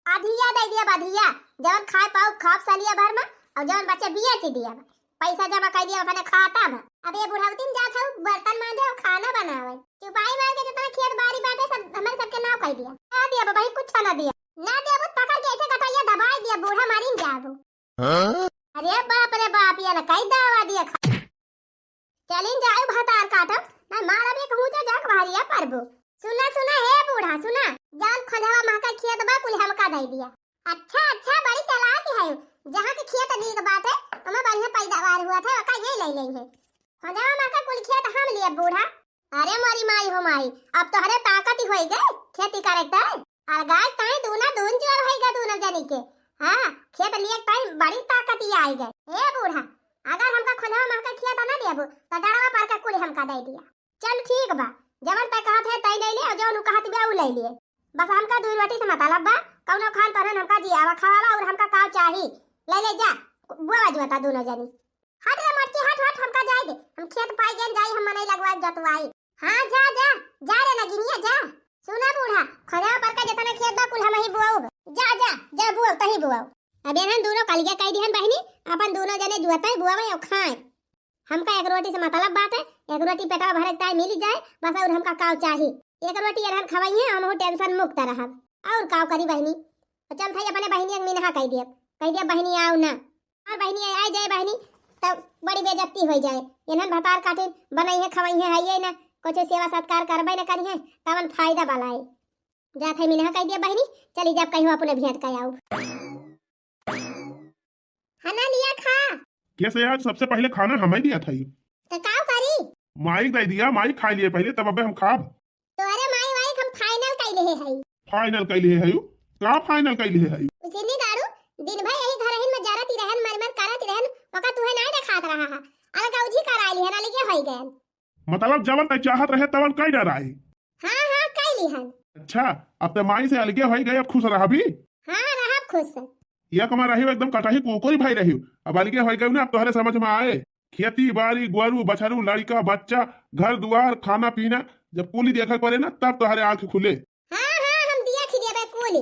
अधिया दे दियब अधिया, जौन खाए पाऊ खाब सालिया भर में, और जौन बचे बेच दियब। पैसा जमा कर दिया अपने खाता में। अब ये बुढ़ौती में जात हूँ बर्तन मांजे और खाना बनावे। चुपाई मार के जितना खेत बाड़ी बाटे सब हमारे सबके नाव कर दिया। ना दिया बाबा, कुछ ना दिया। ना दिया, बहुत पकड़ के ऐसे कटैया दबाई दिया। बूढ़ा मारिन जाबो। हाँ? अरे बाप रे बाप, ये न कई दावा दिया खा। चलिन जाए भतार काटब, ना मारब एक हुचा जाक भरिया परबो। सुना, सुना, हे बूढ़ा, सुना, जवन खोजवा महका खेत बा, कुल हमका दे दिया। अच्छा, अच्छा, बड़ी चालाक है, जहाँ के खेत नीक बाटे, ओमे बढ़िया पैदावार हुआ था, ओका ये ले लेंगे। खोजवा महका कुल खेत हम लिए बूढ़ा। अरे मोरी माई हो माई, अब तोहरे ताकत ही होई गए खेती करे के। अलगाए ताई दूना दून जोर होई गए दूनो जनी के। हाँ, खेत लिए ताई बड़ी ताकत ही आई गए। ए बूढ़ा, अगर हमका खोजवा महका खेत ना देबू, तो डरवा पर के कुल हमका दे दिया। चल ठीक बा, जवन तय कहत है तय ले ले, और जवन उ कहत बा उ ले लिए। बस हमका दुई रोटी से मतलब बा, कौनो खान तोहरन हमका जियावा खवावा और हमका का चाही, ले ले जा, बुआ जुआता दूनो जनी। हट रे मोटकी, हट, हट, हमका जाए दे, हम खेत पाई गेन जाई, हम मनई लगवा जतवाई। हाँ, जा, जा, जा रे नगिनिया, जा। सुना बूढ़ा, खोजवा पर का जितना खेत बा, कुल हमही बोआउब। जा, जा, जा बोआउ, तही बोआउ। अब एनहन दूनो कलिया कह दिहन बहिनी, अपन दूनो जने जुआते, बोआवे और खाए। हमका एक रोटी से मतलब बाटे, एक रोटी पेटवा भरे के ताई मिली जाए, बस और हमका काव चाही। एक रोटी एनहन खवाई है, हमहू tension मुक्त रहब। और काव करी बहिनी? तो चल थाई अपने बहिनी एक मिनहा कह दियब, कह दियब बहिनी आओ ना। और बहिनी आए जाए बहिनी, तब बड़ी बेइज्जती हो जाए। एनहन भतार काटिन, बनई है, खवई है, हइये ना, कुछ सेवा सत्कार करबे ना करी है, तवन फायदा वाला है। जा थाई मिनहा कह दिया बहिनी, चली जाब कहीं अपने भेंट का आऊ। हना लिया खा। कैसे आज सबसे पहले खाना हमें दिया था ये? तो काव करी? माई दे दिया, माई खा लिए पहले, तब अबे हम खाब। तोहरे माई वाई के हम final कइले हे हई। Final कइले हे हई? का final कइले हे हई? उसिनी गाड़ू, दिन भर यही घरहिन में जरत ही रहन, मर मर करत ही रहन, ओका तुहे नाय देखात रहा हा। अलगौजी कराई लिहन, अलगे होई गयन। मतलब जवन तै चाहत रहे तवन कई डराई? हाँ, हाँ, कई लिहन। अच्छा, अब ते माई से अलगे होई गए, अब खुश रहबी? हाँ, रहब खुश। ये कमा रही हो, एकदम कटही कुकुरी भाई रही हो। अब अलगे होई गए ना, अब तोहरे समझ में आए। खेती बाड़ी, गोरू, बछरू, लड़का, बच्चा, घर दुआर, खाना पीना, जब कुली देखे पड़े ना, तब तोहरे आँख खुले। हाँ, हाँ, हम दिया खिलिया बे कुली।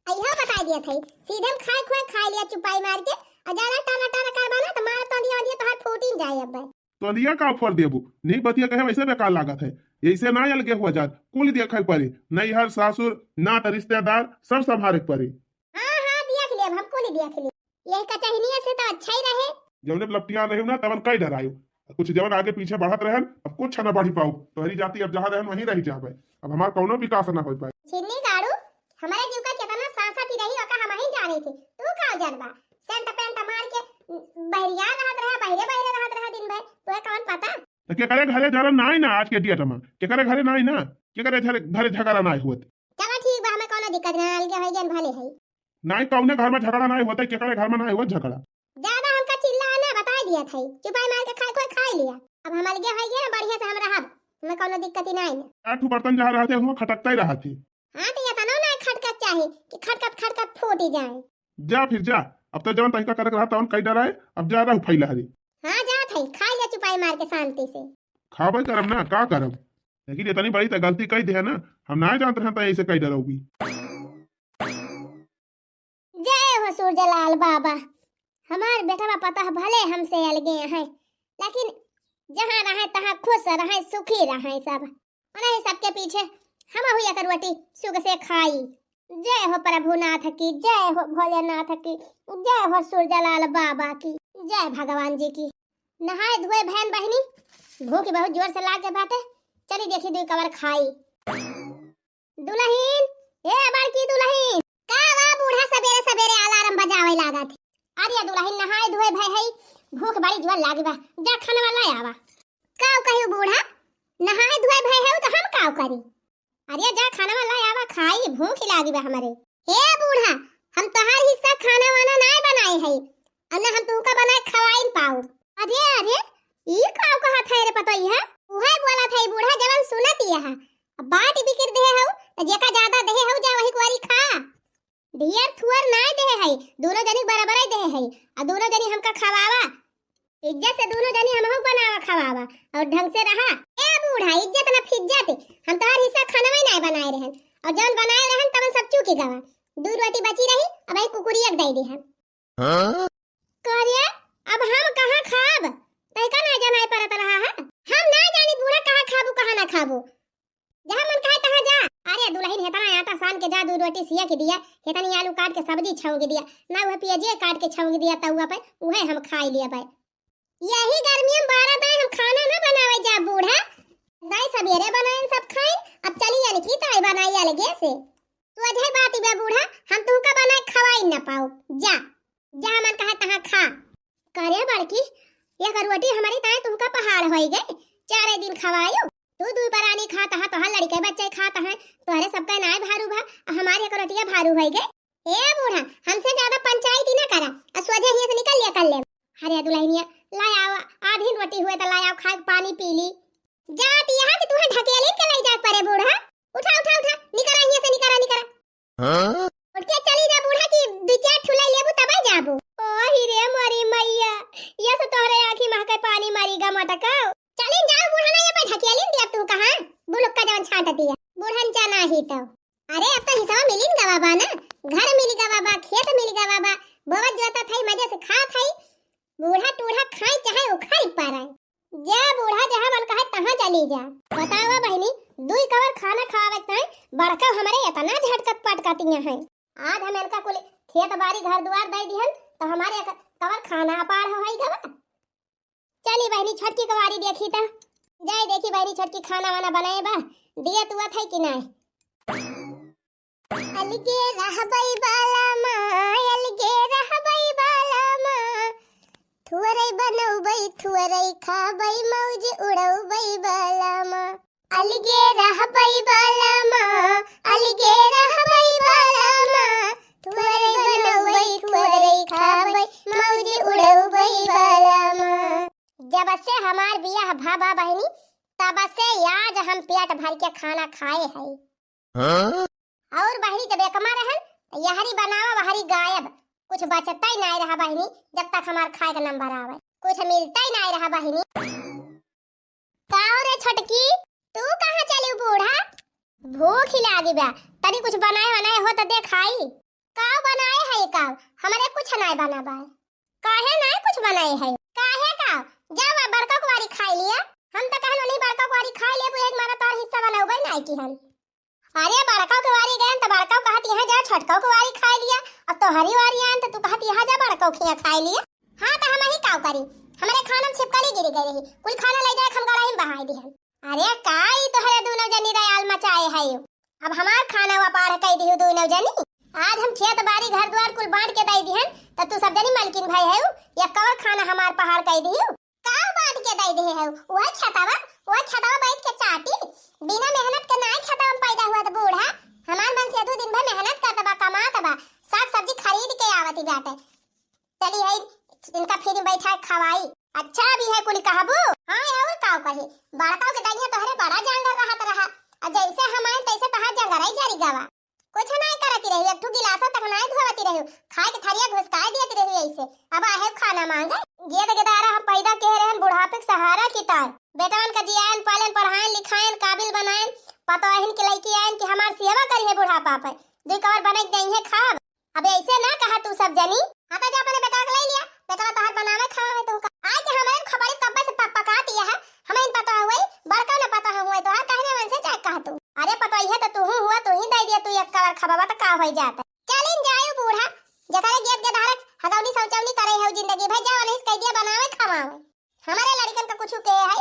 अइहो बता दिया था, सीधे हम खाए खुए खाए लिया चुपाई मार के, और ज्यादा टाना टाना करबा ना, तो मार तो दिया दिया तोहर फूटिन जाए अब। तो दिया का फोड़ देबू? नीक बतिया कहे वैसे बेकार लागत है। ऐसे ना अलगे हुआ जात, कुल देखे पड़े, नैहर, सासुर, नात, रिश्तेदार, सब संभारे के पड़े। हाँ, हाँ, देख लेब, हम कुल देख लेब। यही कचहनिया से तो अच्छा ही रहे। जौने लपटिया रही ना, तवन कई डरायो। कुछ जवन आगे पीछे बढ़त रहन, अब कुछ ना बढ़ी पाऊ। तोहरी जाति अब जहाँ रहन, वहीं रही जाबे। अब हमार कौनो विकास ना हो पाए। छिन्नी गाड़ू, हमारे जीव का कितना सांसा थी रही, ओका हम ही जाने थे। तू का जानबा? सेंट पेंट मार के बहरिया रहत रहा, बहरे बहरे रहत रहा दिन भर। तोहे कौन पता? तो केकरे घरे जरा नाई ना आज के डेट में? केकरे घरे नाई ना? केकरे घरे, घरे झगड़ा नाई होत? चलो ठीक बा, हमें कौनो दिक्कत ना, अलगे होई गन भले है। नाई, कौने घर में झगड़ा नाई होता, केकरे घर में नाई होत झगड़ा। ज्यादा हमका चिल्ला ना, बताई दिया था, चुपाई मार के खाए कोई खाई लिया। अब हम अलगे होई गए ना, बढ़िया से हम रहब, हमें कौनो दिक्कत ही नाई ना। चार ठो बर्तन जहाँ रहते, हुआ खटकता ही रहते। हाँ, तो ये तनो ना खटकत चाहे कि खटकत खटकत फूट ही जाए। जा फिर जा, अब तो जवन तरीका करके रहा तवन कई डराए, अब जा रहू फैला हरी। हाँ, जा थे, खाई ले चुपाई मार के शांति से। खाबे करब ना, का करब, लेकिन इतनी बड़ी तो गलती कई दे ना, हम ना जानत रहन तो ऐसे कई डरौगी। जय हो सूरजलाल बाबा, हमार बेटवा पतोह भले हमसे अलगे हैं, लेकिन जहाँ रहे तहाँ खुश रहे, सुखी रहे सब। उन्हीं सबके पीछे हमहू एक रोटी सुख से खाई। जय हो प्रभुनाथ की, जय हो भोलेनाथ की, जय हो सूरजलाल बाबा की, जय भगवान जी की। नहाए धोए भैन बहिनी, भूख बहुत जोर से लागे बाटे, चली देखी दुई कवर खाई। दुलहिन, ए बड़की दुलहिन, का बा बूढ़ा सबेरे सबेरे अलार्म बजावे लागत है? अरे दुलहिन, नहाए धोए भय है, भूख बड़ी जोर लागी बा, जा खाना वाला आवा। काव कहियो बूढ़ा, नहाए धोए भय है तो हम काव करी? अरे जा खाना वाला आवा, खाई, भूख ही लागी बा हमरे। हे बूढ़ा, हम तोहार हिस्सा खाना वाना नाय बनाए है, और ना हम तुमका बनाए खवाइन पाऊ। अरे अरे, ई काव कहत है रे पतोहिया? उहे बोलत है बूढ़ा जवन सुनत ही है। अब बांट बिखिर देहे हऊ, त जेका ज्यादा देहे हऊ, जा वही कुआरी खा। ढेर थुअर नाय देहे हई, दोनों जनी बराबर ही देहे हई। आ दोनों जनी हमका खवावा, इज्जत से दोनों जनी हमहू बनावा खवावा, और ढंग से रहा। ए बूढ़ा, इज्जत ना फिज्जत, हम तोहार हिस्सा खानवे नाय बनाए रहन, और जौन बनाए रहन तवन सब चूकी गवा। दू रोटी बची रही, अब एक कुकुरिया के दे दिहन। हाँ? करे, अब हम कहाँ खाब? तैका ना जनाए परत रहा है। हम ना जानी बूढ़ा कहाँ खाबू, कहाँ ना खाबू। जहाँ मन कहे तहाँ जा। अरे दुलहिन, हेतना आटा सान के जा, दू रोटी सिया के दिया, हेतनी आलू काट के सब्जी छौंक दिया, ना उहे पियजिया काट के छौंक दिया तउआ पे, उहे हम खाई लिया पे। यही गर्मी में बारह दाई हम खाना ना बनावे जा बूढ़ा। दाई सबेरे बनाइन सब खाइन, अब चली अनकी ताई बनाई अलगे से। तू अजय बात बा बूढ़ा, हम तुहका बनाए खवाई ना पाओ। जा, जहाँ मन कहे तहाँ खा। करे बड़की, एक रोटी हमरी ताई तुहका पहाड़ होई गए, चारे दिन खवायो। तू दू परानी खात है, तोहर लड़के बच्चे खात है, तोहरे सबका नाय भारू भा, हमारे एक रोटिया भारू होई गए। ए बूढ़ा, हमसे ज्यादा पंचायती ना करा, आ सोझे हियां से निकल लिया कर ले। अरे दुलहिनिया, ला आवा, आधी रोटी हुए तो ला आवा, खाए के पानी पी ली। जात यहाँ कि तुहे ढकेलिन के लई जाए परे बूढ़ा। उठा, उठा, उठा, निकरा हियां से, निकरा, निकरा। हाँ? उठ के चली जा बूढ़ा की दू चार ठुलाई लेबू तबे जाबू। ओ ही रे मोरी मैया, ये से तोहरे आँखी महके पानी मारी गा मटकाओ। चलिन जाओ बूढ़ा ना ये पे ढकेलिन दिया तू कहाँ? बुलुक्का जवन छाट दिया। बूढ़न जाना ही तो। अरे, अब तो हिस्सा मिलिन गवा बा ना, घर मिल गवा बा, खेत मिल गवा बा, बोवत जोतत हई, मजे से खात हई। बूढ़ा टूढ़ा खाई चाहे उखाई पाराई। जा बूढ़ा, जहाँ मन कहे तहाँ चली जा। बतावा बहिनी, दुई कवर खाना खावे ताई बड़का हमरे इतना झटकत पटकतिया हैं। आज हम इनका कुल खेत बारी घर दुआर दे दिहन, तो हमारे एक कवर खाना अपार हो हई गवा। चली बहिनी, छोटकी कवारी देखी त। जाए देखी बहिनी, छोटकी खाना वाना बनाए बा, दिया तुआ था कि नाय। अलगे रहबै बाला माँ, अलगे रहबै बाला माँ, थुअरै बनौबै, थुअरै खाबै, मौज उड़ौबै बाला माँ। अलगे रहबै बाला माँ, अलगे रहबै बाला माँ, थुअरै बनौबै, थुअरै खाबै, मौज उड़ौबै बाला माँ। जब से हमार बियाह भा बा बहिनी, तब से आज हम पेट भर के खाना खाए हई। हाँ? और बहिनी जब एकमा रहन, त यहरी बनावा वहरी गायब, कुछ बचता ही नाय रहा बहिनी। जब तक हमार खाए का नंबर आवे, कुछ मिलता ही नाय रहा बहिनी। काओ रे छोटकी, तू कहाँ चली बूढ़ा? भूख ही लागी बा, तनी कुछ बनाए वनाए हो त दे खाई। काओ बनाए है काओ? हमरे कुछ नाय बना बा। काहे नाय कुछ बनाए है? काहे काओ? जाओ आ बड़का कुवारी खाई लिया। हम त कहन उन्हीं बड़का कुवारी खाई लिया, बुझे मारा तोहर हिस्सा बनौबे नाय की हम। अरे बड़का कुवारी गए त बड़का कहत यहाँ जा छोटका कुवारी खाई लिया, अब तोहरी वारी आन त तू कहत यहाँ जा बड़का खिया खाई लिया। हाँ, त हम ही काव करी? हमरे खाना में छिपकली गिरी गई रही, कुल खाना ले जाए हम गड़ाही में बहाई दिहन। अरे का ई तोहरे दूनो जनी रयाल मचाए है? अब हमार खाना वा पाड़ कई दिहु दूनो जनी। आज हम खेत बारी घर द्वार कुल बांट के दई दिहन, त तू सब जनी मलकिन भई है, या कवर खाना हमार पहाड़ कई दिहु? का बांट के दई दिहे है? वह खेतवा, वह खेतवा बैठ के चाटी। बिना मेहनत के नाई खेतवा में पैदा हुआ त बूढ़ा। हमार मन से दू दिन भर मेहनत करत बा, कमात बा, साग सब्जी खरीद के आवत ही बाटे। चली है, इनका फिर बैठा खवाई। अच्छा भी है कुल कहबू? हाँ, और का कही, बड़काऊ के दहिया तोहरे बड़ा जांगर रहत रहा, और जैसे हम आए तैसे तोहार जांगर आई जरी गवा। कुछ नाई करती रही, एक ठो गिलासो तक नाई धोवती रही, खाए के थरिया घुसकाए देती रही ऐसे। अब आहे खाना मांगे। गेद गेदारा हम पैदा के रहन बुढ़ापे के सहारा की तार। बेटवन का जियान पालन, पढ़ाएन लिखाएन, काबिल बनाएन, पतोहिन के लइकी आएन कि हमार सेवा करी है बुढ़ापा पे। दुई कवर बने के दइहे खाब। अब ऐसे ना कहा तू सब जनी। हाँ तो जा अपने बेटवा के ले लिया, बेटवा तोहार बनावे खावे है तुमका। आए के हमारे खपड़ी कब्बे से पकपकाती है, हम इन पता हुए, बड़का न पता हुए, तोहार कहने मन से जाए कहा तू। अरे पतोहिया तो तू हुआ, तू ही दे दिया, तू एक कवर खबावा तो का होई जात। चलिन जायो बूढ़ा, जकरे गेद गेदारक हगौनी शौचौनी करे है जिंदगी भर, जाओ नहीं कह दिया बनावे खावावे। हमारे लड़कन का कुछ के है?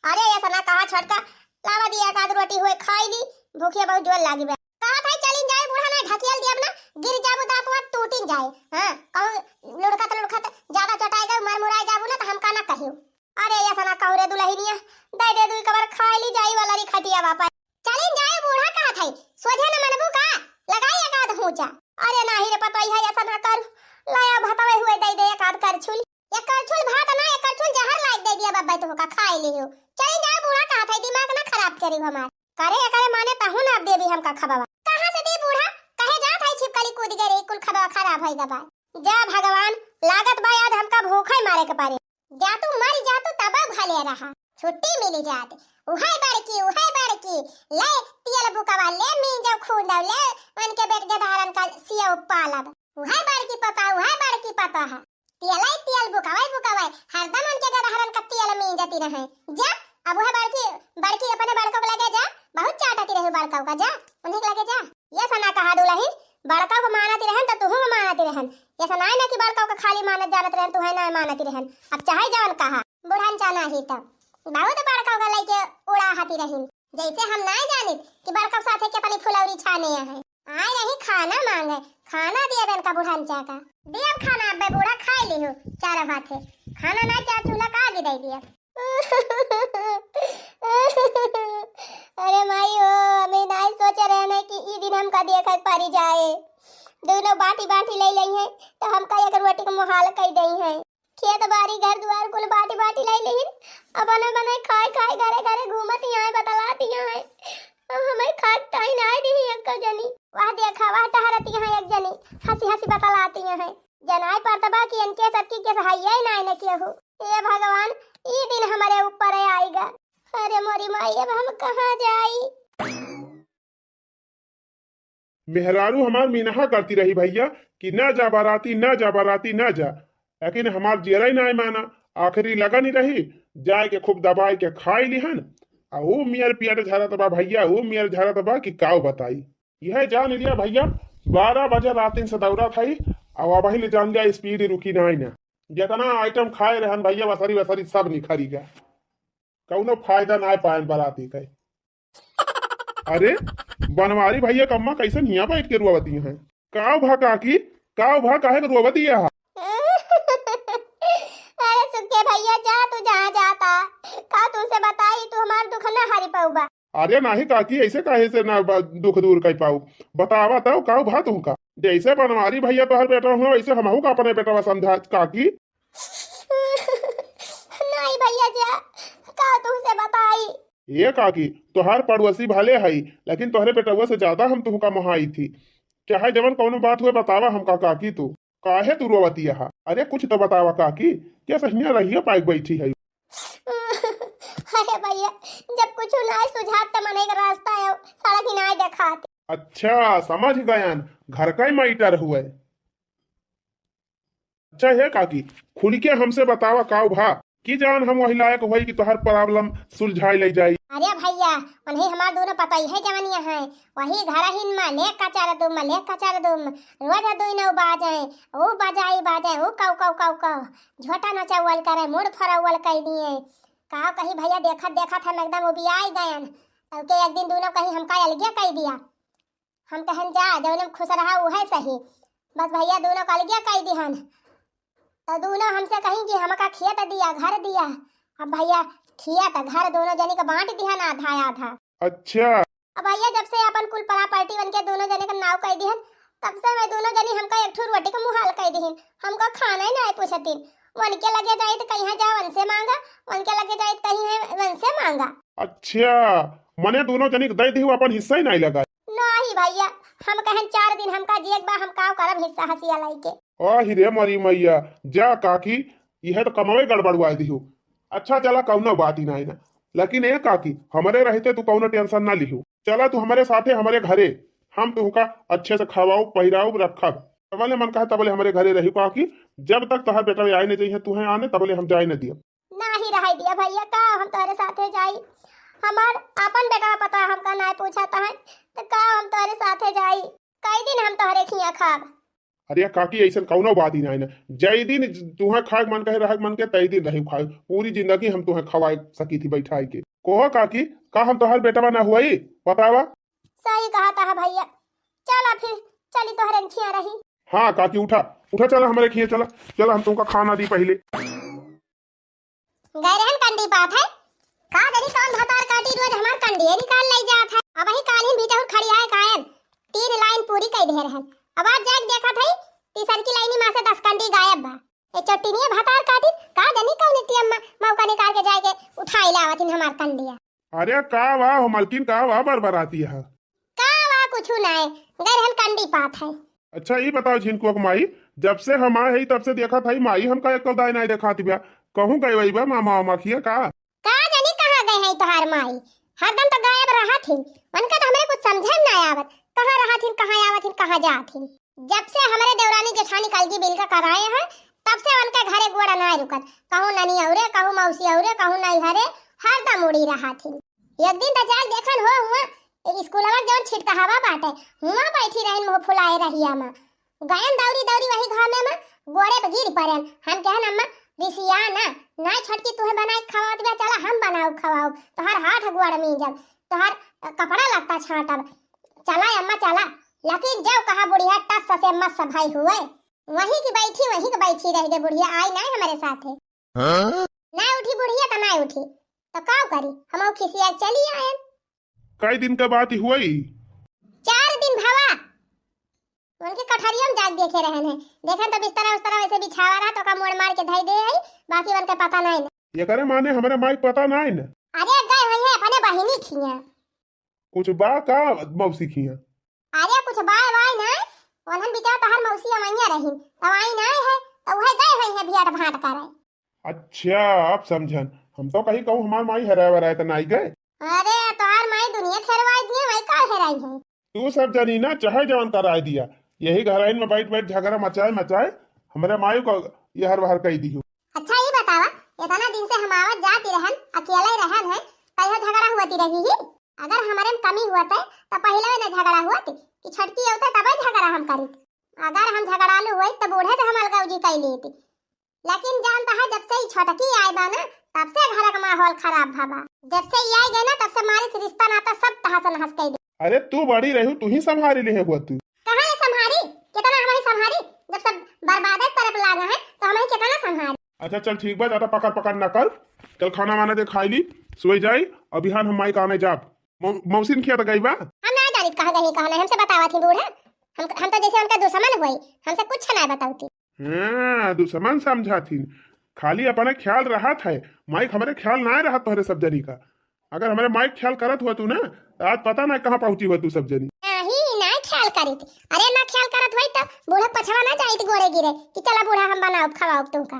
अरे ऐसा ना कहा छोटका, लावा दिया एक आध रोटी हुए खाई ली, भूखिया बहुत जोर लागी बे। कहा था चलिन जाए बूढ़ा ना ढकियल दिया ना, गिर जाबू दांत वात टूटिन जाए। हाँ, कहूँ लुढ़कत लुढ़कत ज्यादा चटाई गए, मर मुराई जाबू ना तो हमका ना कहियो। अरे ऐसा ना कहू रे दुलहिनिया, दे दे दुई कबर खाई ली जाई वाला री खटिया वापस। चलिन जाए बूढ़ा कहा था, सोझे न मनबू का, लगाई एक आध हूँचा। अरे नाही रे पतोई है ऐसा ना कर, लाया भतवे हुए दे दे एक आध करछुल। ये करछुल भात ना, ये करछुल जहर लाग दे दिया बब्बा तोहका खाए लियो। चली जाओ बूढ़ा कहा था, दिमाग ना खराब करी हमार। करे एकरे माने तहु ना देवी हमका खबावा। कहाँ से दी बूढ़ा? कहे जात है छिपकली कूद गए रे, कुल खबावा खराब होई गबा। जा भगवान, लागत बा आज हमका भूखे मारे के पड़े। जा तू मर जा तू तब भले रहा। छुट्टी मिली जात। उहे बड़की, उहे बड़की। ले तियल बुकवा, ले मींजो खूंदो, ले उनके बेट के धारन का सियो पालब। उहे बड़की पता, उहे बड़की पता है। तियलई तियल बुकवई बुकवई, हरदम उनके गदहरन का तियल मींजती रहे। जा, अब वह बड़की, बड़की अपने बड़कों को लगे जा, बहुत चाटती रही बड़कऊ का, जा, उन्हीं के लगे जा। ये सना कहा दुलहिन, बड़कऊ को मानती रहन तो तुहू को मानती रहन। ये सना ना कि बड़कऊ का खाली मानत जानत रहन, तुहे ना मानती रहन। अब चाहे जवन कहा, बुढ़न चाना ही तब बहुत बड़कऊ का लइके उड़ाहती रहिन। जैसे हम नाय जानित कि बड़कऊ साथे के अपनी फुलौरी छाने है। आए रही खाना मांगे, खाना दिया बेन का बुढ़न चाका। दिया खाना अबे बूढ़ा खाए लिहु, चार भात है। खाना ना चार चूल्हा का आगे दे दिया। अरे माई हो, हमें नाय सोचे रहे ना कि ई दिन हमका देखे के परी जाए। दोनों बाटी बाटी ले लेई हैं, तो हमका एक रोटी के मुहाल कई देई हैं। खेत बारी घर दुआर कुल बाटी बाटी ले लेहिन। अब बने बने खाए खाए घरे घरे घूमत यहाँ है, बतलात यहाँ है। अब हमें खाए ताई नाय दी एक जनी। वह देखा, वह टहरत यहाँ एक जनी, हंसी हंसी बतलात यहाँ है। जनाए परत बा कि इनके सबकी के सहाइया ही नाय न केहू। हे भगवान, ई दिन हमारे ऊपर आएगा। अरे मोरी माई, अब हम कहाँ जाई? मेहरारू हमार मिनहा करती रही भैया कि ना जा बाराती, ना जा बाराती, ना जा, लेकिन हमार जियरा ही नाय माना। आखिरी लगन ही रही, जाए के खूब दबाए के खाई लिहन। आ ऊ मियर पियर झरत बा भैया, ऊ मियर झरत बा कि काऊ बताई। यह जान लिया भैया, बारह बजे रातिन से दौड़ा था, अब वही ले जान लिया स्पीड रुकी नाय ना। जितना आइटम खाए रहन भैया, वसरी वसरी सब निखरी गया, कौनो फायदा ना पाए बाराती के। अरे बनवारी भैया कम्मा कैसे हियाँ बैठ के रोवती हैं? काव भा काकी, काव भा काहे के रोवती है? अरे सुखे भैया, जा तू जहाँ जाता, का तुमसे बताई, तू हमार दुख ना हरी पउबा। अरे नाही काकी, ऐसे काहे से ना ब-, दुख दूर कर पाऊ? बतावा तउ काव भा तुमका? जैसे बनवारी भैया तोहर बेटा हुआ, वैसे हमहू का अपने बेटवा समझा काकी। नहीं भैया जा, का तुमसे बताई? ए काकी, तोहर पड़ोसी भले हई, लेकिन तोहरे बेटवा से ज्यादा हम तुमका मोहाई थी। चाहे जवन कौनो बात हुए, बतावा हमका काकी तू। काहे तू रोवती हा? अरे कुछ तो बतावा काकी, के सहिया रहिया पाइक बैठी है? अरे भैया, जब कुछ ना सुझात त मनई के रास्ता है, सड़क ही ना देखात। अच्छा, समझ गयन, घर का ही मैटर हुए। अच्छा हे काकी, खुल के हमसे बतावा काव भा, कि जान हम वही लायक होई कि तोहर प्रॉब्लम सुलझाई ले जाई। अरे भैया, उन्हीं हमार दोनों पतई है जवनिया है, वही घर हिन में ले कचर दुम, ले कचर दुम, रोज दुई नौ बाजे, ऊ बजाई बाजे, ऊ कौ कौ कौ कौ, झोटा नचौवल करे, मूड फरौवल कई दिए। का कही भैया, देखत देखत हम एकदम उबियाई गयन। तब के एक दिन दोनों कहीं हमका अलगे कई दिया। हम कहन जा, जौन में खुश रहा उहे सही। बस भैया दोनों का अलगे कई दिहन। तो दोनों हमसे कहीं कि हमका खेत दिया, घर दिया। अब भैया खेत घर दोनों जनी के बांट दिहन आधा आधा। अच्छा। अब भैया जब से अपन कुल प्रॉपर्टी उनके दोनों जने के नाव कई दिहन, तब से मैं दोनों जनी हमका एक ठो रोटी के मुहाल कई दिहिन। हमका खाना ही ना पूछतिन। उनके लगे जाई तो कहीं है जा उनसे मांगा, उनके लगे जाई तो कहीं है उनसे मांगा। अच्छा, मने दोनों जनी के दे दिहु, अपन हिस्सा ही नहीं लगा। नहीं भैया, हम कहन चार दिन हमका जियक बा, हम काव करब हिस्सा हसिया लाई के। आहि रे मरी मैया, जा काकी, यह तो कमवे गड़बड़ुआ दिहु। अच्छा चला, कौनो बात ही नहीं ना, लेकिन ए काकी, हमरे रहते तू कौनो टेंशन ना लिहु। चला तू हमरे साथे हमरे घरे, हम तुहका अच्छे से खवाऊ, पहिराऊ, रखब। तबले मन कहे तबले हमरे घरे रही काकी, जब तक तोहर बेटा आए न जइहे तुहे आने, तबले हम जाए न दियब। नाही रहे दिया भैया, का हम तोहरे साथे जाई? हमार आपन बेटा पता हमका नाही पूछत है, तो का हम तोहरे साथे जाई? कई दिन हम तोहरे खिया खाब? अरे काकी, ऐसन कौनो बात ही नाही ना। जय दिन तुहे खाए मन कहे, रहे मन के, तय दिन रहे खाए। पूरी जिंदगी हम तुहे खवाए सकी थी बैठाई के। कोहो काकी, का हम तोहर बेटवा ना हुई? बतावा। सही कहा था भैया, चला फिर, चली तोहरे खिया रही। हाँ काकी, उठा, उठा, चला हमरे खिया, चला, चला हम तुमका खाना दी पहले। गए रहन कंडी पात है, का जनी कौन भतार काटी रोज हमार कंडिये निकाल ले जात है। अब ही कालिन भी जहूर खड़ी आए कायन, तीन लाइन पूरी कई दे रहन। अब आज जाके देखत है, तीसर की लाइनी में से दस कंडी गायब बा। ए चोटिनिया भतार काटी, का जनी कौन एटीएम में मौका निकाल के जाए के उठाई लावत हिन हमार कंडिया। अरे का वाह हो मलकिन, का वाह बरबराती है? का वा कुछु नाय, गए रहन कंडी पात है। अच्छा, ई बताओ झिनकुआ के माई, जब से हम आए हई, तब से देखत हई, माई हमका एको दाई नाय देखात बिया। कहूँ गई वई बा मामा वामा खिया का? का जानी कहाँ गए हई तोहार माई, हरदम तो गायब रहत हिन। उनका तो हमरे कुछ समझे में ना आवत, कहाँ रहत हिन, कहाँ आवत हिन, कहाँ जात हिन। जब से हमरे देवरानी जेठानी कलगी बिल का कराए हैं, तब से उनके घरे गोड़ा ना रुकत। कहूँ ननी औरे, कहूँ मौसी औरे, कहूँ नैहरे, हरदम उड़ी रहत हिन। एक दिन त जाल देखन हो हुआ, ए, स्कूलवा के जौन छिटकहवा बाटे, हुआ बैठी रहन मुँह फुलाए रहिया मा। गयन दौरी दौरी वही घामे मा, गोड़े पे गिर पड़न। हम कहन, "अम्मा, रिसिया ना, नाई छोटकी तुहे बनाए के खवावत बा, चला हम बनाऊ खवाऊ, तोहार हाथ गोड़ मीजब, तोहार, अ, कपड़ा लत्ता छाटब, चला अम्मा चला।" लेकिन जब कहा बुढ़िया टस से मस भई हुए, वहीं की बैठी, वहीं की बैठी रह गई बुढ़िया, आई नाई हमरे साथे। हाँ? ना उठी बुढ़िया त ना उठी, त का करी, हम खिसिया चली आयन। कई दिन का बात हुई? चार दिन भवा। उनके कठरिया में जाके देखे रहन है, देखन तो बिस्तरा उस्तरा वैसे बिछावा रहा, तो का मोड़ मार के धई दे है, बाकी उनके पता नहीं न। एकरे माने हमरे माई पता नहीं न। अरे गए हुई है अपने बहिनी खिया। कुछ बा का मौसी खिया? अरे कुछ बाय वाय ना, ओनहन बिचार तोहार मौसी अमैया रहिन, तब आई नाई है, तो वह गए हुई है भियाट भाट करे। अच्छा, अब समझन। हम तो कही कहूँ हमार माई हेराए वेराए त नाई गए। अरे, तोहार माई दुनिया खेरवाई दिए, वही का हेराई है? तू सब जनी ना, चाहे जवन कराए दिया, यही घराइन में बैठ बैठ झगड़ा मचाए मचाए हमरे माई को यहर वहर कई दिहू। अच्छा, ई बतावा, इतना दिन से हम आवत जाती रहन, अकेले रहन है, कहियो झगड़ा हुआती रही ही? अगर हमरे में कमी हुआ थे, तो पहले न झगड़ा हुआ थी कि छोटकी होते तबे झगड़ा हम करी। अगर हम झगड़ालू होई, तो बूढ़े से हम अलगौजी कई लेती। लेकिन जानता है, जब से ई छोटकी आई बा ना, तब से घर का माहौल खराब भवा। जब से ई आई गए ना, तब से मारी से रिश्ता नाता सब तहस नहस कई दे। अरे, तू बड़ी रहू, तू ही संभारी ले हुआ तू। कहाँ ले संभारी? कितना हम ही संभारी? जब सब बर्बादे तरफ लागा है, तो हम ही कितना संभारी? अच्छा, चल ठीक बा, ज्यादा पकड़ पकड़ ना कर। चल खाना वाना दे खाई ली, सोई जाई, और बिहान हम माई का आने जाब। मौ-, मौसिन खिया त गई बा? हम ना जानित कहाँ गई, कहाँ नहीं, हमसे बतावा थी बूढ़ा। हम, हम तो जैसे उनका दुश्मन हुई, हमसे कुछ ना बतावती। हाँ, दुश्मन समझा थी, खाली अपने ख्याल रहत है, माइक हमरे ख्याल ना रहत तोहरे सब जनी का। अगर हमरे माइक ख्याल करत हुआ तू ना, तो आज पता ना कहाँ पहुँची हुआ तू सब जनी। नहीं, ना ख्याल करित। अरे ना ख्याल करत हुई तो बूढ़ा पछवा ना जाइत गोड़े गिरे कि चला बूढ़ा हम बनाओ खवाओ तुमका।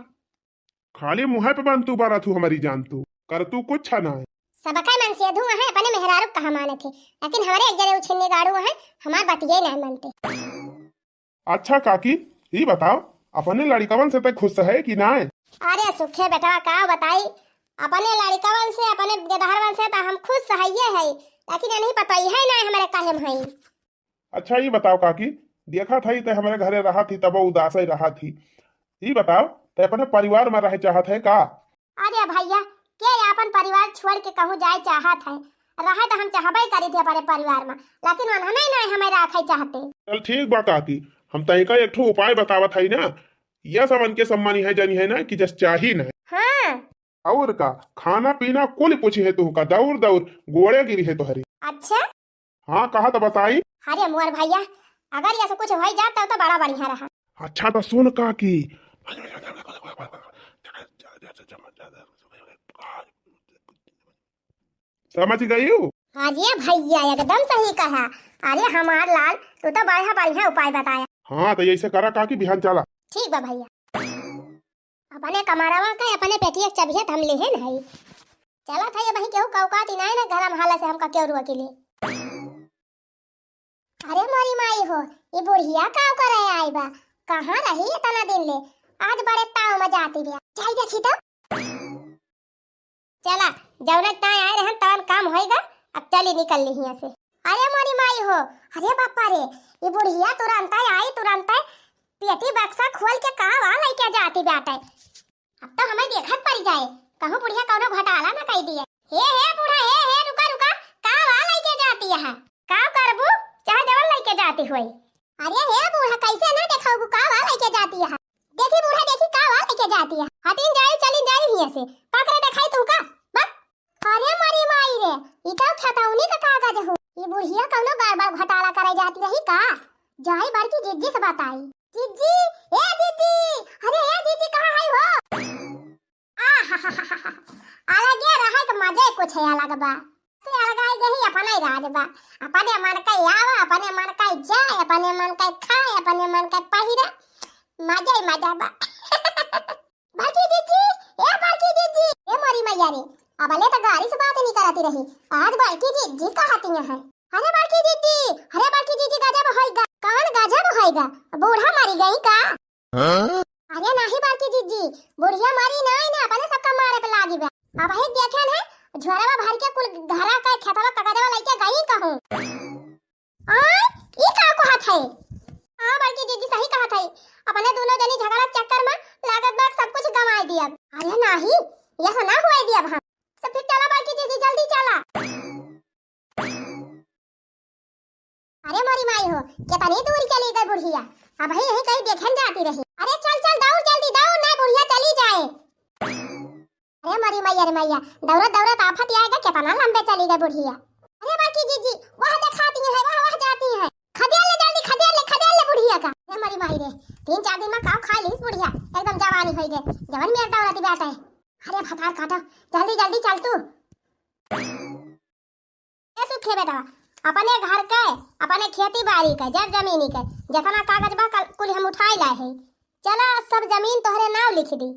खाली मुँहे पे बन तू बरत हूँ हमारी जान तू, कर तू कुछ ना है। सबका मन से धुआं है, अपने मेहरारू कहा मानत है, लेकिन हमारे एक जने उछिन्ने गाड़ू है, हमार बतिये ना मानते। अच्छा काकी, ई बताओ, अपने लड़िकवन से ते खुश है कि नाय? अरे सुखे बेटवा, का बताई, अपने लड़िकवन से, अपने गेदहरवन से तो हम खुश हइये है, लेकिन ये नहीं पता ही है ना हमारे काहे में हई। अच्छा ई बताओ काकी, देखत हई ते हमारे घरे रहत ही तब उदास ही रहत ही, ई बताओ ते अपने परिवार में रहे चाहत है का? अरे भैया, के अपन परिवार छोड़ के कहूँ जाए चाहत है? रहे तो हम चाहबे करी थे अपने परिवार में, लेकिन उन्होंने नहीं हमें रखे चाहते। चल ठीक बा काकी, हम तनिका एक ठो उपाय बतावत हई ना, यह सब उनके सम्मानी है जानी है ना कि जस चाही ना। हाँ। और का, खाना पीना कुल पूछी है तुहका, दौर दौर गोड़े गिरी है तोहरी। अच्छा। हाँ, कहा तो बताई। अरे मोर भैया, अगर ये सब कुछ हो जात तो, तो बड़ा बढ़िया रहा। अच्छा तो सुन काकी, समझ गई हो? हाँ जी भैया, एकदम सही कहा। अरे हमार लाल, तू तो बढ़िया बढ़िया उपाय बताया। हाँ, तो ऐसे करा काकी, बिहान चला। ठीक बा भैया। अपने कमरवा के, अपने पेटिया के चबियत हम लेहे नहीं। चला था ये वहीं केहू कौकाती नहीं ना, घर में हाला से हमका क्यों रुआ के ले। अरे मोरी माई हो, ये बुढ़िया का करे आई बा? कहाँ रही इतना दिन ले? आज बड़े ताव में जाती बिया। जाई देखी तो। चला, जौने ताय आए रहन तवन काम होइगा, अब चली निकल ली हियां से। अरे मोरी माई हो, अरे बापा रे, ये बुढ़िया तुरंत आई, तुरंत पेटी बक्सा खोल के का वा लइके जाती बाटे। अब तो हमें देखत पड़ी जाए, कहूँ बुढ़िया कौनो घोटाला न कई दिए। हे, हे बूढ़ा, हे, हे, रुका, रुका, का वा लइके जाती है? का करबू, चाहे जवन लइके जाती होई। अरे हे बूढ़ा, कैसे ना देखबू, का वा लइके जाती है? देखी बूढ़ा, देखी का वा लइके जाती है। हटिन जाई, चलिन जाई हियां से। का करे देखाई तू का? बक। अरे मरी माई रे, ई तो खतौनी का कागज हो। ई बुढ़िया कौनो गड़बड़ घोटाला करे जाती रही का? जाई बड़की जिज्जी से बताई। जिज्जी, ए जिज्जी, अरे ए जिज्जी, कहाँ है हो? आहाहाहा, अलगे रहे के मजे कुछ है अलग बा। से अलगाई गई अपने राज बा, अपने मन का आवा, अपने मन का जाए, अपने मन का खाए, अपने मन का पहिरे, मजे ही मजा बा। बड़की जिज्जी, ए बड़की जिज्जी, ए मोरी मैया रे, अबले तो गारी से बात नहीं करती रही, आज बड़की जिज्जी कहती है। अरे बड़की जिज्जी, अरे बड़की जिज्जी, गजब होइगा। कौन गजब होइगा? बूढ़ा मरी गई का? हाँ? अरे नाही बड़की जिज्जी, बुढ़िया मरी नाही ना, अपने सबका मारे पे लागी बा। अब ही देखे है, झोरवा भर के कुल घरा के खेतवा कगजवा लइके गई कहूँ। आय, ई का कहत है? हाँ बड़की जीजी सही कहत है, अपने दुनो जनी झगड़ा चक्कर में लागत बा सब कुछ गंवाई दियब। अरे नाही, यह ना हुए दियब हम। तो फिर चला बड़की जीजी, जल्दी चला। अरे मोरी माई हो, कितनी दूर चली गई बुढ़िया, अबहीं यहीं कहीं देखन जाती रही। अरे चल चल, दौड़ जल्दी दौड़, ना बुढ़िया चली जाए। अरे मोरी मैया रे मैया, दौड़त दौड़त आफत आएगा, कितना लंबे चली गई बुढ़िया। अरे बड़की जीजी, वह देखाती है, वह वह जाती है, खदेड़ ले जल्दी, खदेड़ ले, खदेड़ ले बुढ़िया का। अरे मोरी माई रे, तीन चार दिन में काव खा लीस बुढ़िया, एकदम जवानी होई गए, जवन मेर दौड़ती बैठे। अरे भतार काटो, जल्दी जल्दी चल तू। ए सुखे बेटवा, अपने घर के, अपने खेती बाड़ी के, जर जमीनी के, जितना कागज बा कल, कुल हम उठाई लाए हैं। चला सब जमीन तोहरे नाव लिख दी।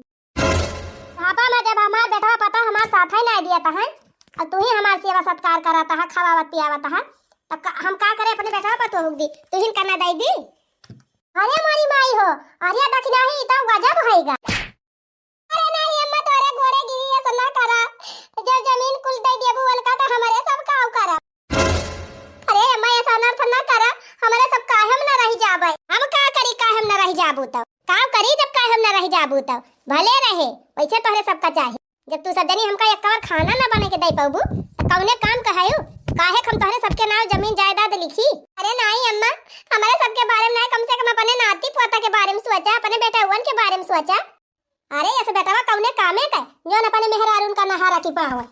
बुढ़ापा में जब हमार बेटवा पता हमार साथ ही ना दिया तहन, और तू ही हमार सेवा सत्कार करत है, खवावत पियावत है, तब का, हम का करे अपने बेटवा पर तो हुक दी, तू ही करना दई दी। अरे मोरी माई हो, अरे दखिनाही ई तो गजब होइगा। अरे नाही अम्मा, तोरे गोड़े गिरी, ऐसा ना करा। जो जमीन कुल दे देबू उनका तो हमारे सब काव करा। अरे अम्मा, ऐसा अनर्थ ना करा, हमारे सब काहे में ना रह जाबे। हम का करी काहे में ना रह जाबू तब? काव करी जब काहे में ना रह जाबू तब? भले रहे, वैसे तोहरे सबका चाहे। जब तू सब जनी हमका एक कवर खाना ना बने के दे पाबू, तो कौने काम कहायू? काहे हम तोहरे सबके नाव जमीन जायदाद लिखी? अरे नाही अम्मा, हमारे सबके बारे में ना, कम से कम अपने नाती पोता के बारे में सोचा, अपने बेटा उवन के बारे में सोचा। अरे, ऐसे बेटवा कौने कामे का, जौन अपने मेहरारून का नहा रखी पावे?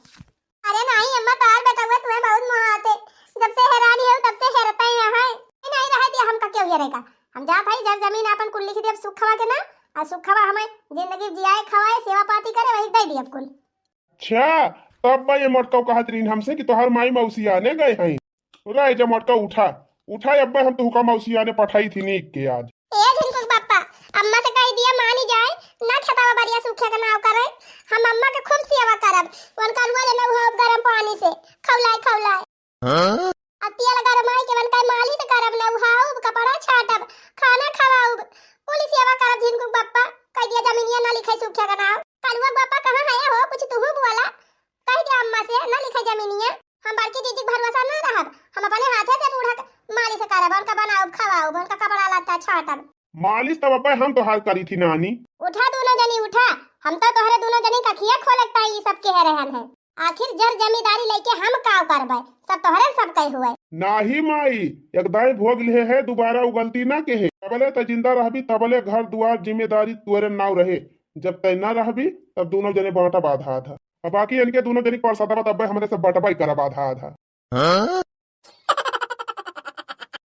अरे नाही अम्मा, तार बेटवा तुम्हें बहुत मोहाते, जब से हैरानी है, तब से हेरते ही है। नहीं रहे दिया हमका क्यों हेरेगा? हम जात हई, जर जमीन आपन कुल लिख देब सुखवा के ना, और सुखवा हमें जिंदगी जियाए, खवाए, सेवा पाती करे, वही दे दियब कुल। अच्छा, तब मैं ये मोटका कहत रही हमसे कि तोहर माई मौसियाने गए हैं। रह जा मोटका, उठा, उठा, अब्बे हम तुहका मौसियाने पठाई थी नीक के आज। ए झिनकुक बापा, अम्मा से कह दिया मानी जाए, ना खेतवा बरिया सूखे के नाव करे। हम अम्मा के खूब सेवा करब, उनका रुआ ले नहाउब गरम पानी से, खौलाए, खौलाए। हाँ? अब तेल गरमाई के उनका मालिश करब, नहाउब, कपड़ा छाटब, खाना खवाउब, कुल सेवा करब झिनकुक बापा। कह दिया जमीनिया ना लिखे सूखे के नाव। कलुआ बापा कहाँ है हो, कुछ तुहू बोला, कह दिया अम्मा से ना लिखे जमीनिया। हम बड़की जीजी के भरोसा ना रहब, हम अपने हाथे से बूढ़ा के मालिश करब, उनका बनाउब, खवाउब, उनका कपड़ा लत्ता छाटब। मालिश तब अब्बे हम तोहार करी थी नानी। उठा दोनों जनी उठा, हम तो तोहरे दोनों जनी कखिया खोलक ताई ई सब कह रहन है। आखिर जर जमींदारी लेके हम काव करबे, सब तोहरे सब कहे हुए। नाही माई, एक दाई भोग लिहे है, दोबारा उ गलती ना कहे। जबले तै जिंदा रहबी तबले घर दुआर जिम्मेदारी तोरे नाव रहे, जब तै ना रहबी तब दोनों जने बांटा बाधा था। अब बाकी इनके दोनों जने परसादवा तब्बे हमरे सब बंटबे करब आधा आधा। हाँ?